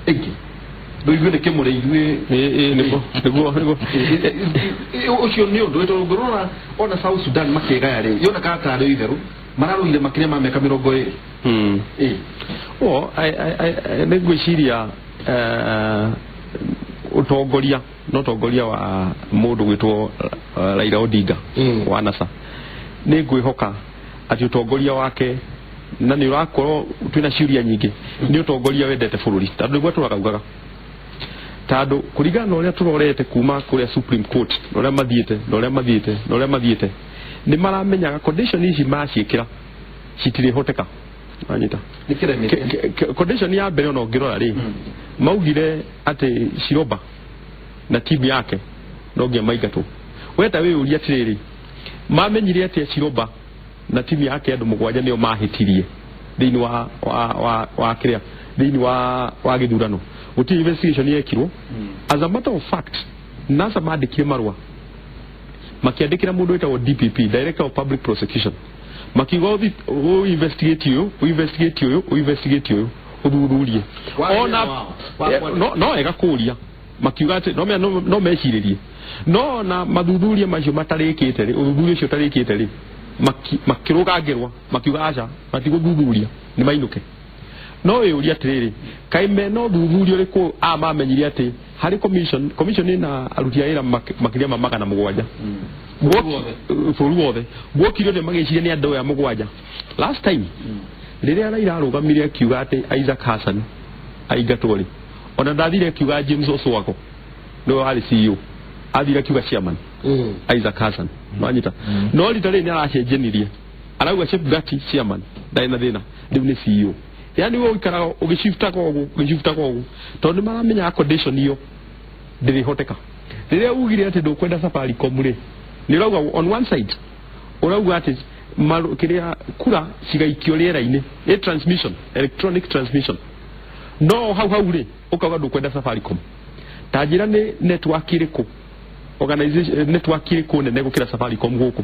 ĩngĩ. Rĩu ithuĩ nĩ kĩmũrĩ ithuĩ. Ĩ, nĩguo nĩguo nĩguo. Ũcio nĩ ũndũ tondũ ngũrora ona South Sudan makĩgaya rĩ, yonekaga tarĩ itherũ mararũire makĩria ma mĩaka 20. Ĩ. O nĩ ngwĩciria ũtongoria no ũtongoria wa mũndũ gwĩtwo Raila Odinga wa NASA, nĩ ngwĩhoka atĩ ũtongoria wake na nĩ ũrakorwo twĩna ciũria nyingĩ, nĩ ũtongoria wendete bũrũri, tondũ nĩguo tũragaugaga, tondũ kũringana na ũrĩa tũrorete kuma kũrĩa Supreme Court na ũrĩa mathiĩte na ũrĩa mathiĩte na ũrĩa mathiĩte, nĩ maramenyaga condition ici maciĩkĩra citirĩhoteka. Wanyita? Nĩ kĩremete. Condition ya mbere, ona ũngĩrora rĩ, maugire atĩ Chiroba na timu yake no nginya maingatwo. Weta wĩyũria atĩrĩrĩ, mamenyire atĩa Chiroba na timu yake andũ 7 nĩo mahĩtirie thĩinĩ wa kĩrĩa, thĩinĩ wa gĩthurano? Gũtirĩ investigation yekirwo. As a matter of fact, NASA mandĩkire marũa makiandĩkĩra mũndũ wĩtagwo DPP, Director of Public Prosecution, makiuga ũ investigate ũyũ, ũ investigate ũyũ, ũ investigate ũyũ, ũthuthurie. Wa Ona wao, wa no wega kũria makiuga atĩ no mecirĩrie, no na mathuthuria macio matarĩkĩte rĩ, ũthuthuria ũcio ũtarĩkĩte rĩ, makĩrũgangĩrwa, makiuga aca, matigũthuthuria, nĩ mainũke. No wĩyũria atĩrĩrĩ, kaĩ mena ũthuthuria ũrĩkũ a mamenyire atĩ harĩ commission ĩna aruti a wĩra makĩria ma 700 bũrũri wothe, guokire othe magĩciria nĩ andũ aya 7? Last time rĩrĩa Raila arũgamire akiuga atĩ Isaac Hassan aingatwo rĩ, ona ndathire akiuga James Oswago nĩwe warĩ CEO, athire akiuga chairman Isaac Hassan. Nwanyita? No rita rĩrĩ nĩ aracenjanirie, arauga Chebukati chairman ndarĩ na thĩna, rĩu nĩ CEO. Yani we ũikaraga ũgĩciftaga ũguo, ũgĩciftaga ũguo, tondũ nĩ maramenya condition iyo ndĩrĩhoteka. Rĩrĩa ugire atĩ ndũkwenda Safaricom rĩ, nĩ ũrauga on one side ũrauga atĩ kĩrĩa kura cigaikio rĩera-inĩ nĩ transmission, electronic transmission, no hau hau rĩ ũkauga ndũkwenda Safaricom. Ta njĩra, nĩ network ĩrĩkũ, organization, network ĩrĩkũ nene gũkĩra Safaricom gũkũ?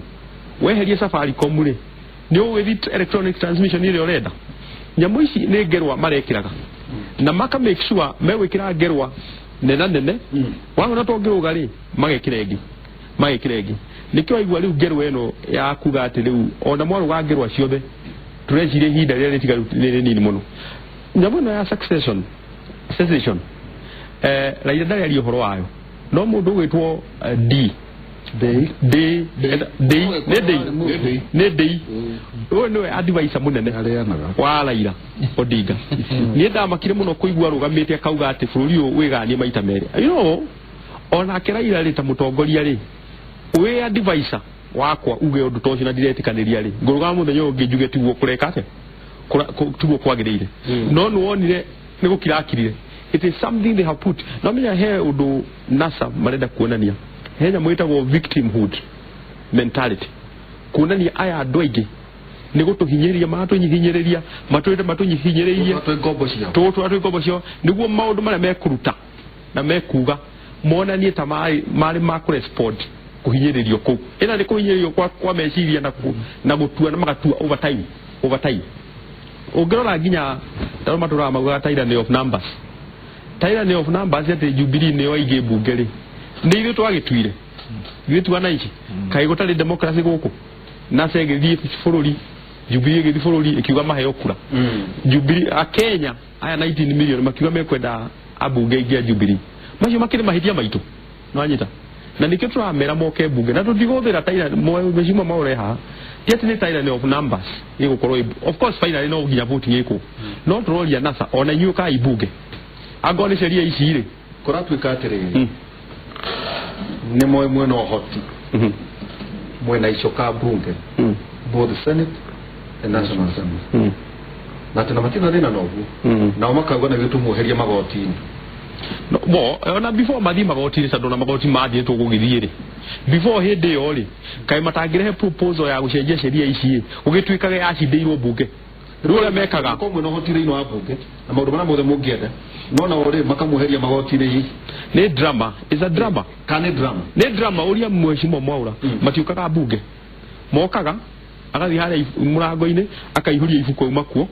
Weherie Safaricom rĩ, nĩ ũgũgĩthiĩ electronic transmission ĩrĩa ũrenda? Nyamũ ici nĩ ngerwa marekĩraga na maka make sure megwĩkĩra ngerwa nena nene. Wahona to ngĩrũga rĩ, magekĩra ĩngĩ, magekĩra ĩngĩ. Nĩkĩo waigua rĩu ngerwa ĩno ya kuga atĩ rĩu ona mwarũga ngerwa ciothe, tũreciria ihinda rĩrĩa rĩtigaru nĩ rĩnini mũno. Nyamũ ĩno ya succession, secession, Raila ndarĩ aria ũhoro wayo, no mũndũ ũgwĩtwo D Ndei. D D nĩ D nĩ D, ũyũ nĩwe advisor mũnene Arĩanaga. wa Raila Odinga. Niĩ ndamakire mũno kũigua arũgamĩte akauga atĩ bũrũri ũyũ wĩganie maita merĩ. Onake Raila rĩ, ta mũtongoria rĩ, wĩ advisor wakwa, uge ũndũ ta ũcio na ndiretĩkanĩria rĩ, ngũrũgama mũthenya ũyũ ũngĩ njuge tiguo kũreka atĩa. Tiguo kwagĩrĩire. No nĩ wonire nĩ gũkirakirire. It is something they have put. No menya he ũndũ NASA marenda kuonania, he nyamũ ĩtagwo victimhood mentality, kuonania aya andũ aingĩ nĩ gũtũhinyĩrĩria maratũhinyĩrĩria, matũrĩte matũhinyĩrĩirie. Twĩ ngombo ciao. Tũgũtũra twĩ ngombo ciao, nĩguo maũndũ marĩa mekũruta na mekuga monanie ta marĩ ma kũrespond kũhinyĩrĩrio kũu. Ĩna nĩ kũhinyĩrĩrio kwa meciria na gũtua na magatua over time, over time. Ũngĩrora nginya tondũ matũraga maugaga tyranny of numbers, tyranny of numbers, atĩ Jubilee nĩo aingĩ mbunge rĩ, nĩ ithuĩ twagĩtuire, ithuĩ tu wananchi. Kaĩ gũtarĩ democracy gũkũ? NASA ĩgĩthiĩ bũrũri, Jubilee ĩgĩthiĩ bũrũri ĩkiuga maheo kura. Jubilee, akenya aya 19 million makiuga mekwenda ambunge aingĩ a Jubilee. Macio makĩrĩ mahĩtia maitũ, nwanyita? Na nĩkĩo tũramera moke mbunge na tũtigũthĩra mheshimiwa maũre haha. Ti atĩ nĩ tyranny of numbers ĩgũkorwo of course finally no nginya voting ĩkwo, no tũroria NASA ona inyuĩ kai mbunge angorwo nĩ sheria ici rĩ. Kũratuĩka atĩrĩrĩ, nĩ moĩ mwena ũhoti, mwena icoka mbunge, both Senate and National Assembly, na atĩ na matirĩ na thĩna na ũguo, nao makauga nĩguo tũmweherie magoti-inĩ. No, bo ona before mathiĩ magoti-inĩ, tondũ ona magoti mathiĩ tũgũgĩthiĩ rĩ, before hĩndĩ ĩyo rĩ, kaĩ matangĩrehe proposal ya gũcenjia sheria ici ĩ, gũgĩtuĩkage yacindĩirwo mbunge? Rĩu ũrĩa mekaga Ko mwena ũhoti thĩinĩ wa mbunge na maũndũ marĩa mothe mũngĩenda, no nao rĩ makamweheria magoti-inĩ hihi. Nĩ drama, is a drama. Kana nĩ drama? Nĩ drama. Ũria mheshimiwa Mwaura, matiũkaga mbunge, mokaga agathiĩ harĩa mũrango-inĩ akaihũria ibuku auma kuo.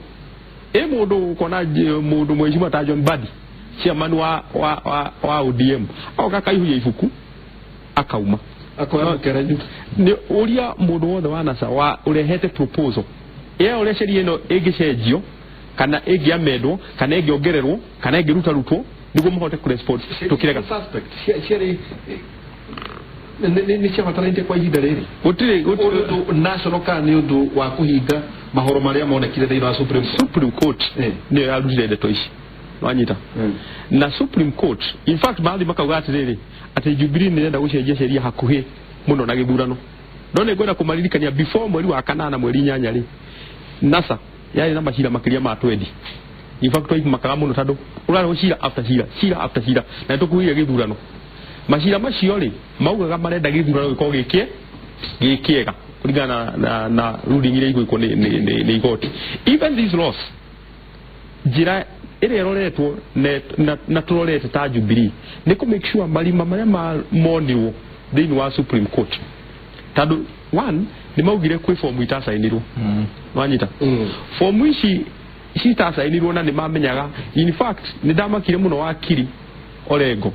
Ĩ mũndũ ũkona mũndũ mheshimiwa ta John Mbadi, chairman wa ODM, agoka akaihũria ibuku akauma. Akoya mũkerenyu. Nĩ ũria mũndũ wothe wa NASA wa ũrehete proposal ĩyo ũrĩa sheria ĩno ĩngĩcenjio kana ĩngĩamendwo kana ĩngĩongererwo kana ĩngĩrutarutwo nĩguo mahote kũrespond, tũkĩrega. Suspect ciarĩ nĩ ciabataranĩtie kwa ihinda rĩrĩ? Gũtirĩ. Ũndũ national kana nĩ ũndũ wa kũhinga mahoro marĩa monekire thĩinĩ wa Supreme Court? Supreme Court nĩyo yarutire ndeto ici, wanyita? Na Supreme Court in fact marathiĩ makauga atĩrĩrĩ, atĩ Jubilee nĩ ĩrenda gũcenjia sheria hakuhĩ mũno na gĩthurano. No nĩ ngwenda kũmaririkania, before mweri wa kanana mweri 8 rĩ, NASA yarĩ na macira makĩria ma 20. In fact twaimakaga mũno tondũ ũrarĩhwo cira after cira, cira after cira, na nĩtũkuhĩrĩria gĩthurano. Macira macio rĩ, maugaga marenda gĩthurano gĩkorwo gĩ kĩega kũringana na ruling iria igwĩkwo nĩ igoti. Even these laws, njĩra ĩrĩa ĩroretwo na tũrorete ta Jubilee nĩ kũ make sure marima marĩa monirwo thĩinĩ wa Supreme Court, tondũ one nĩ maugire kwĩ fomu itacainirwo, wanyita? Fomu ici citacainirwo na nĩ mamenyaga. In fact nĩ ndamakire mũno wakiri Orengo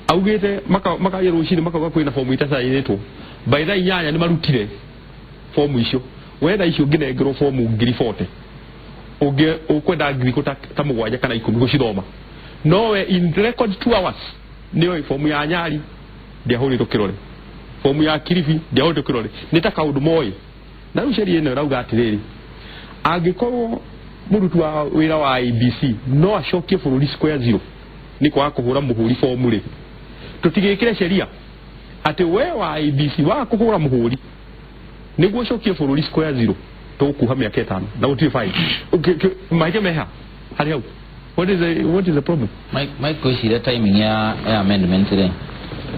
augĩte makaria rũcinĩ makauga kwĩna fomu itacainĩtwo, by thaa 8 nĩ marutire fomu icio. Wetha icio ũngĩnengerwo fomu 40,000, ũngĩ ũkwenda ngiri ta 7 kana 10 gũcithoma, nowe in record 2 hours nĩoĩ fomu ya Nyari ndĩahũrĩtwo kĩrore, fomu ya Kilifi ndĩahũrĩtwo kĩrore. Nĩ ta kaũndũ moĩ. Na rĩu sheria ĩno ĩrauga atĩrĩrĩ, angĩkorwo mũruti wa wĩra wa IEBC no acokie bũrũri square zero nĩ kwaga kũhũra mũhũri fomu rĩ, tũtigĩkĩre sheria atĩ we wa IEBC waga kũhũra mũhũri nĩguo ũcokie bũrũri square zero, tũgũkuha mĩaka 5 na gũtirĩ fine. Mahĩtia meha harĩ hau? What is the problem? Mike, gwĩciria timing ya amendment rĩ,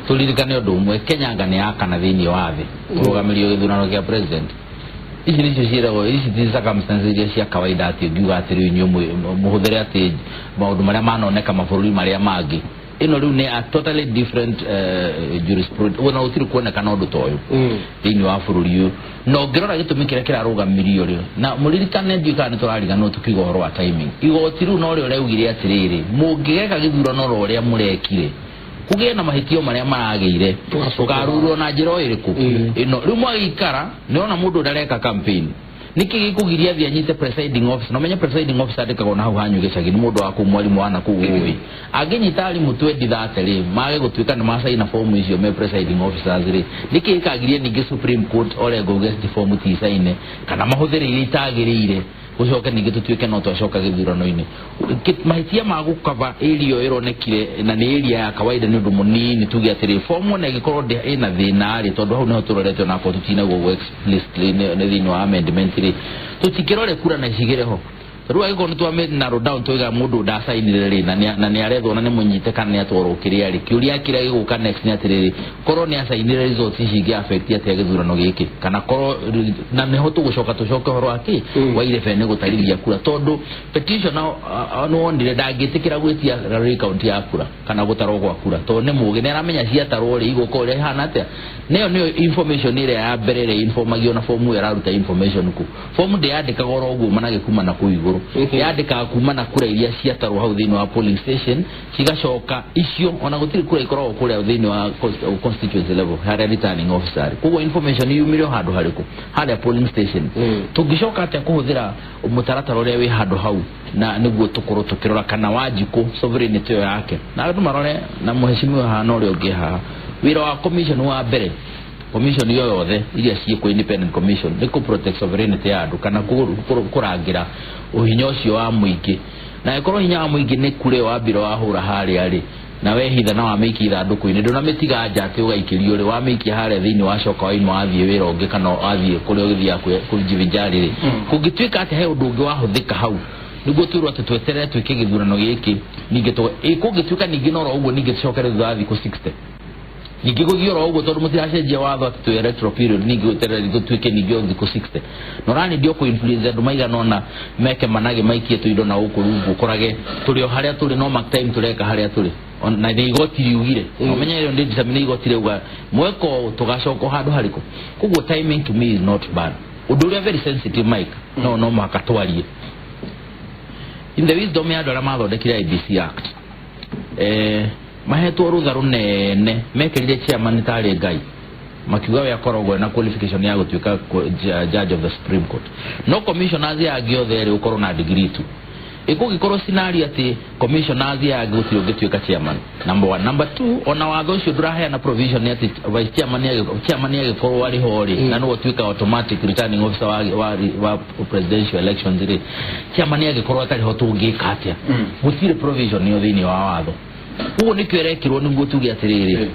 tũririkane ũndũ ũmwe, Kenya anga nĩ ya kana thĩinĩ wa thĩ kũrũgamĩrio gĩthurano kĩa president. Ici nĩcio ciĩragwo, ici ti circumstances iria cia kawaida atĩ ũngiuga atĩ rĩu inyuĩ mũhũthĩre atĩ maũndũ marĩa manoneka mabũrũri marĩa mangĩ. Ĩno rĩu nĩ a totally different jurisprudence, ona gũtirĩ kuonekana ũndũ ta ũyũ thĩinĩ wa bũrũri ũyũ. Na ũngĩrora gĩtũmi kĩrĩa kĩrarũgamirio rĩ, na mũririkane, ndiũĩ kana nĩ tũrariganĩrwo tukiuga ũhoro wa timing, igoti rĩu norĩo rĩaugire atĩrĩrĩ, mũngĩgeka gĩthurano ro ũrĩa mũrekire, kũgĩe na mahĩtio marĩa maragĩire, ũkarurwo na njĩra o ĩrĩkũ ĩno. Rĩu mwagĩikara nĩona mũndũ ndareka campaign, nĩkĩ gĩkũgiria athiĩ anyite presiding officer? Na ũmenye presiding officer andĩkagwo na hau hanyu gĩcagi nĩ mũndũ wa kũu, mwarimũ wa nakũu ũĩ. Angĩnyita arimũ 20 30 rĩ, mage gũtuĩka nĩ macaina fomu icio me presiding officers rĩ, nĩkĩ gĩkagiria ningĩ Supreme Court Orengo uge ti fomu ti caine kana mahũthĩre iria itagĩrĩire, gũcoke ningĩ tũtuĩke no twacoka gĩthurano-inĩ? Mahĩtia ma gũkaba area ĩyo ĩronekire na nĩ area ya kawaida nĩ ũndũ mũnini. Tuge atĩrĩ, form ona ĩngĩkorwo ĩna thĩna rĩ, tondũ hau nĩho tũrorete, onakorwo tũtinaguo ũguo explicitly nĩ thĩinĩ wa amendment rĩ, tũtingĩrore kura na cigĩre ho. Rĩu angĩkorwo nĩ twame narrow down twaiga mũndũ ndacainire rĩ, na nĩ arethwo na nĩ mũnyite kana nĩ atwarwo kĩrĩa rĩ, kĩũria kĩrĩa gĩgũka next nĩ atĩrĩrĩ, korwo nĩ acainire, results ici ingĩ affect atĩa gĩthurano gĩkĩ? Kana korwo na nĩho tũgũcoka tũcoke ũhoro wa kĩ wa irebe nĩ gũtarithia kura, tondũ petition nĩ wonire ndangĩtĩkĩra gwĩtia recount ya kura kana gũtarwo gwa kura, tondũ nĩ mũgĩ nĩ aramenya ciatarwo rĩ igũka ũrĩa ihana atĩa. Nĩyo nĩyo information ĩrĩa ya mbere ĩrĩa informagio na fomu ĩyo ĩraruta information kũ fomu ndĩyandĩkaga oro ũguo manage kuma na kũu igũrũ, yandĩkaga kuma na kura iria ciatarwo hau thĩinĩ wa polling station, cigacoka icio ona gũtirĩ kura ikoragwo kũrĩa thĩinĩ wa constituency level harĩa returning officer arĩ. Koguo information yumire o handũ harĩkũ? Harĩa polling station. Tũngĩcoka atĩa kũhũthĩra mũtaratara ũrĩa wĩ handũ hau na nĩguo tũkorwo tũkĩrora kana Wanjikũ sovereignty ĩyo yake na andũ marore na mũheshimiwa haha na ũrĩa ũngĩ haha? Wĩra wa commission wa mbere, commission yo yothe iria ciĩkwo independent commission, nĩ kũ protect sovereignty ya andũ kana kũrangĩra ũhinya ũcio wa mũingĩ. Na ĩkorwo hinya wa mũingĩ nĩ kura ĩyo wambire wahũra harĩa rĩ, na wehitha na wamĩikia ithandũkũ-inĩ, ndũnamĩtiga nja atĩ ũgaikĩrio rĩ, wamĩikia harĩa thĩinĩ, wacoka waima wathiĩ wĩra ũngĩ kana wathiĩ kũrĩa ũgĩthiaga kũjivinjari rĩ, kũngĩtuĩka atĩ he ũndũ ũngĩ wahũthĩka hau nĩguo twĩrwo atĩ tweterere twĩke gĩthurano gĩkĩ ningĩ kũngĩtuĩka ningĩ noro ũguo, ningĩ tũcokere thutha wa thikũ 60. Ningĩ gũthiĩ oro ũguo tondũ mũtiracenjia watho atĩ twĩ electoral period, ningĩ gweterera gũtuĩke ningĩ o thikũ 60 na ũranĩndio kũ influence andũ maigana ũna meke manage maikie tũindo na gũkũ rungu, ũkorage tũrĩ o harĩa tũrĩ, no mark time tũreka harĩa tũrĩ. Na nĩ igoti riugire, ũmenye ĩyo nĩ determine igoti rĩuga mweka ũũ tũgacoka o handũ harĩkũ. Koguo timing to me is not bad. Ũndũ ũrĩa very sensitive, Mike, no mũhaka twarie in the wisdom ya andũ arĩa mathondekire IEBC Act, mahetwo rũtha rũnene mekĩrire chairman tarĩ Ngai, makiuga we akoragwo na qualification ya gũtuĩka judge of the Supreme Court, no commissioners yangĩ othe rĩ ũkorwo na degree tu. Ĩkũngĩkorwo scenario atĩ commissioners yangĩ gũtirĩ ũngĩtuĩka chairman, number one. Number two, ona watho ũcio ndũraheana provision nĩ atĩ vice chairman chairman agĩkorwo arĩ ho rĩ, na nĩwe ũtuĩka automatic returning officer wa presidential elections rĩ, chairman agĩkorwo atarĩ ho tũngĩka atĩa? Gũtirĩ provision ĩyo thĩinĩ wa watho. Ũguo nĩkĩo ĩrekirwo nĩguo tuge atĩrĩrĩ,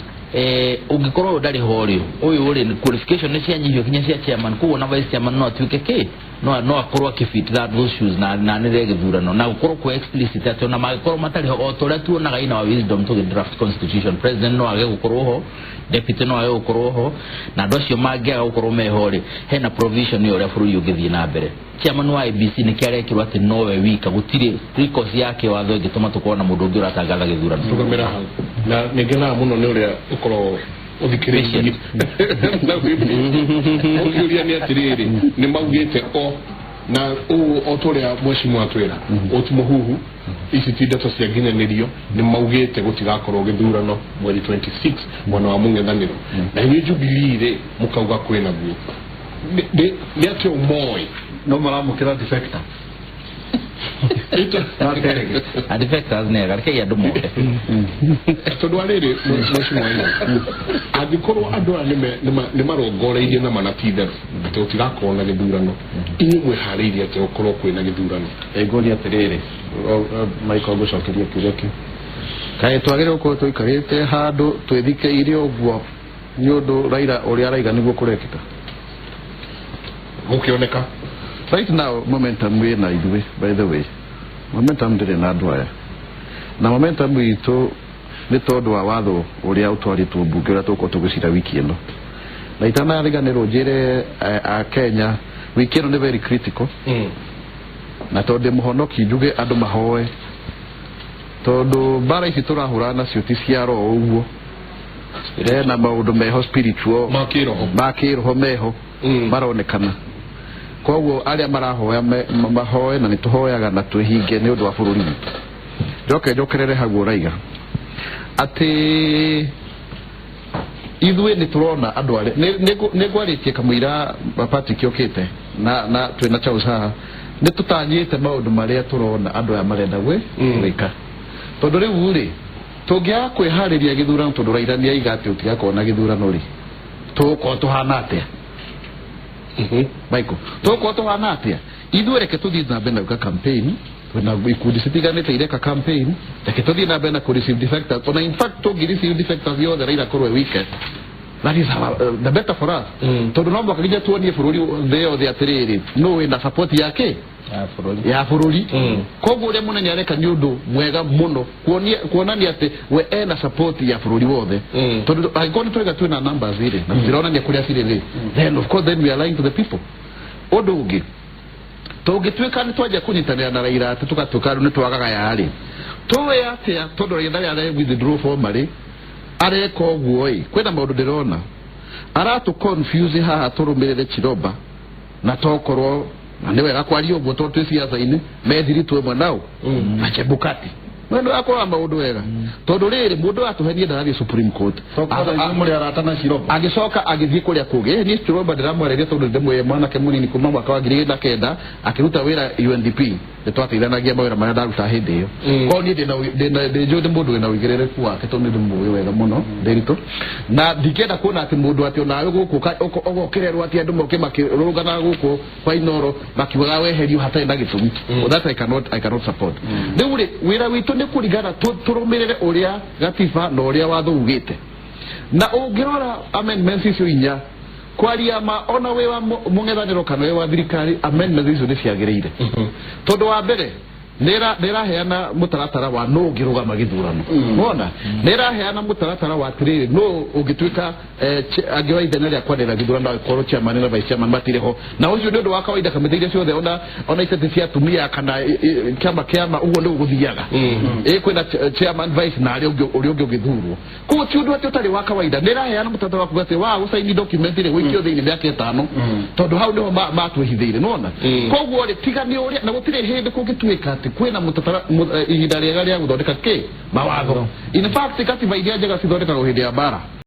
ũngĩkorwo ũyũ ndarĩ ho rĩ, ũyũ rĩ, qualification nĩ cianyihio kinya cia chairman, koguo na vice chairman no atuĩke kĩ no akorwo akĩfit that those shoes na anĩrĩre gĩthurano na gũkorwo kwĩ explicit atĩ ona mangĩkorwo matarĩ ho, o ta ũrĩa tuonaga in our wisdom tũgĩ draft constitution, president no age gũkorwo ho, deputy no age gũkorwo ho, na andũ acio mangĩaga gũkorwo meho rĩ, hena provision ya ũrĩa bũrũri ũngĩthiĩ na mbere. Chairman wa IEBC nĩ kĩarekirwo atĩ nowe wika, gũtirĩ recourse yake watho ĩngĩtũma tũkorwo na mũndũ ũngĩ ũratangatha gĩthurano. Rũgamĩra hau, na nĩ ngenaga mũno nĩ ũrĩa ũkorwo ũthikĩrĩirie na ũkĩũria nĩ atĩrĩrĩ, nĩ maugĩte o na ũũ o ta ũrĩa mheshimiwa atwĩra, ũũ ti mũhuhu, ici ti ndeto cia nginyanĩrio. Nĩ maugĩte gũtigakorwo gĩthurano mweri 26 mwena wa mũng'ethanĩro, na inyuĩ Jubilee rĩ, mũkauga kwĩna guo. Nĩ atĩ ũmoĩ no maramũkĩra defector. Na defectors nĩ ega, rekei andũ moke. Tondũ wa rĩrĩ, mheshimiwa ĩno, angĩkorwo andũ aya nĩ marongoreirie na mana ti itherũ atĩ gũtigakorwo na gĩthurano, inyuĩ mwĩharĩirie atĩ gũkorwo kwĩna gĩthurano? Ngũria atĩrĩrĩ, Michael, ngũcokeria kĩũria kĩu, kaĩ twagĩrĩirwo gũkorwo tũikarĩte handũ twĩthikĩire ũguo nĩ ũndũ Raila ũrĩa araiga nĩguo kũrekĩka? Gũkĩoneka. Right now momentum wĩ na ithuĩ. By the way, momentum ndĩrĩ na andũ aya, na momentum itũ nĩ tondũ wa watho ũrĩa ũtwarĩtwo mbunge, ũrĩa tũgũkorwo tũgĩcira wiki ĩno. Na itanariganĩrwo njĩre a Kenya, wiki ĩno nĩ very critical, na tondũ ndĩ mũhonoki njuge andũ mahoe, tondũ mbara ici tũrahũrana nacio ti cia roho ũguo, hena maũndũ meho spiritual. Ma kĩroho. Ma kĩroho meho maronekana. Koguo arĩa marahoya mahoe, na nĩ tũhoyaga na twĩhinge nĩ ũndũ wa bũrũri witũ. Njoke njokerere hau ũraiga atĩ ithuĩ nĩ tũrona andũ arĩa nĩ ngwarĩtie kamũira Patrick okĩte na twĩna Charles haha, nĩ tũtanyĩte maũndũ marĩa tũrona andũ aya marenda gwĩka, tondũ rĩu rĩ, tũngĩaga kwĩharĩria gĩthurano, tondũ Raila nĩ aiga atĩ ũtigakorwo na gĩthurano rĩ, tũgũkorwo tũhana atĩa? Michael, tũgũkorwo tũhana atĩa ithuĩ? Reke tũthiĩ na mbere na gwĩka campaign. Twĩna ikundi citiganĩte ireka campaign. Reke tũthiĩ na mbere na kũ receive defectors. Ona in fact tũngĩ receive defectors yothe, Raila akorwo e weekend, that is the better for us, tondũ no mũhaka nginya tuonie bũrũri, thĩ yothe atĩrĩrĩ, no wĩna support yake ya bũrũri. Ya bũrũri. Koguo ũrĩa mũnene areka nĩ ũndũ mwega mũno kuonania atĩ we ena support ya bũrũri wothe, tondũ angĩkorwo nĩ twaiga twĩna numbers rĩ, na tũtironania kũrĩa cirĩ rĩ, then of course then we are lying to the people. Ũndũ ũngĩ, tũngĩtuĩka nĩ twanjia kũnyitanĩra na Raila atĩ tũgatuĩka rĩu nĩ twagagaya rĩ, tũĩ atĩa? Tondũ Raila ndarĩ are withdraw formally, areka ũguo ĩ, kwĩna maũndũ ndĩrona aratũ confuse haha tũrũmĩrĩre Chiroba, na tokorwo na nĩ wega kwaria ũguo tondũ twĩ ciaca-inĩ methiritũ ĩmwe nao na Chebukati mwendo akora maũndũ wega, tondũ rĩrĩ, mũndũ atũhenie ndarathiĩ Supreme Court. Mũrĩ arata na Chiroba? Agĩcoka agĩthiĩ kũrĩa kũngĩ. Niĩ Chiroba ndĩramwarĩria tondũ ndĩmũĩ mwanake mũnini kuma mwaka wa 2009 akĩruta wĩra UNDP, nĩ twateithanagia mawĩra marĩa ndaruta hĩndĩ ĩyo. Koguo niĩ ndĩ njũĩ nĩ mũndũ wĩna ũigĩrĩrĩku wake, tondũ nĩ ndĩmũĩ wega mũno Ndĩritũ, na ndingĩenda kuona atĩ mũndũ atĩ onawe gũkũ ũgokĩrerwo atĩ andũ moke makĩrũrũnganaga gũkũ kwa Inoro makiugaga weherio hatarĩ na gĩtũmi. Well, that I cannot support. Rĩu rĩ, wĩra witũ nĩ kũringana tũrũmĩrĩre ũrĩa gatiba na ũrĩa watho ugĩte, na ũngĩrora amendments icio inya, kwaria ma, ona wĩ wa mũng'ethanĩro kana wĩ wa thirikari, amendments icio nĩ ciagĩrĩire, tondũ wa mbere Nĩ ĩraheana mũtaratara wa nũ ũngĩrũgama gĩthurano, wona nĩ ĩraheana mũtaratara wa atĩrĩrĩ, nũ ũngĩtuĩka angĩoya ithenya rĩa kwanĩrĩra gĩthurano angĩkorwo chairman na vice chairman matirĩ ho. Na ũcio nĩ ũndũ wa kawaida kamĩtĩ iria ciothe, ona iteti cia atumia kana kĩama kĩama, ũguo nĩguo gũthiaga. Ĩ kwĩna chairman, vice na arĩa ũngĩ, ũrĩa ũngĩ ũngĩthurwo. Koguo ti ũndũ atĩ ũtarĩ wa kawaida. Nĩ ĩraheana mũtaratara wa kuga atĩ wa gũcaini document rĩ, wĩikio thĩinĩ mĩaka 5, tondũ hau nĩho matwĩhithĩire, nĩwona? Koguo rĩ, tiga nĩ ũrĩa na gũtirĩ hĩndĩ kũngĩtuĩka atĩ kwĩna mũtaratara ihinda rĩega rĩa gũthondeka kĩ mawatho. In fact, katiba iria njega cithondekagwo hĩndĩ ya mbara.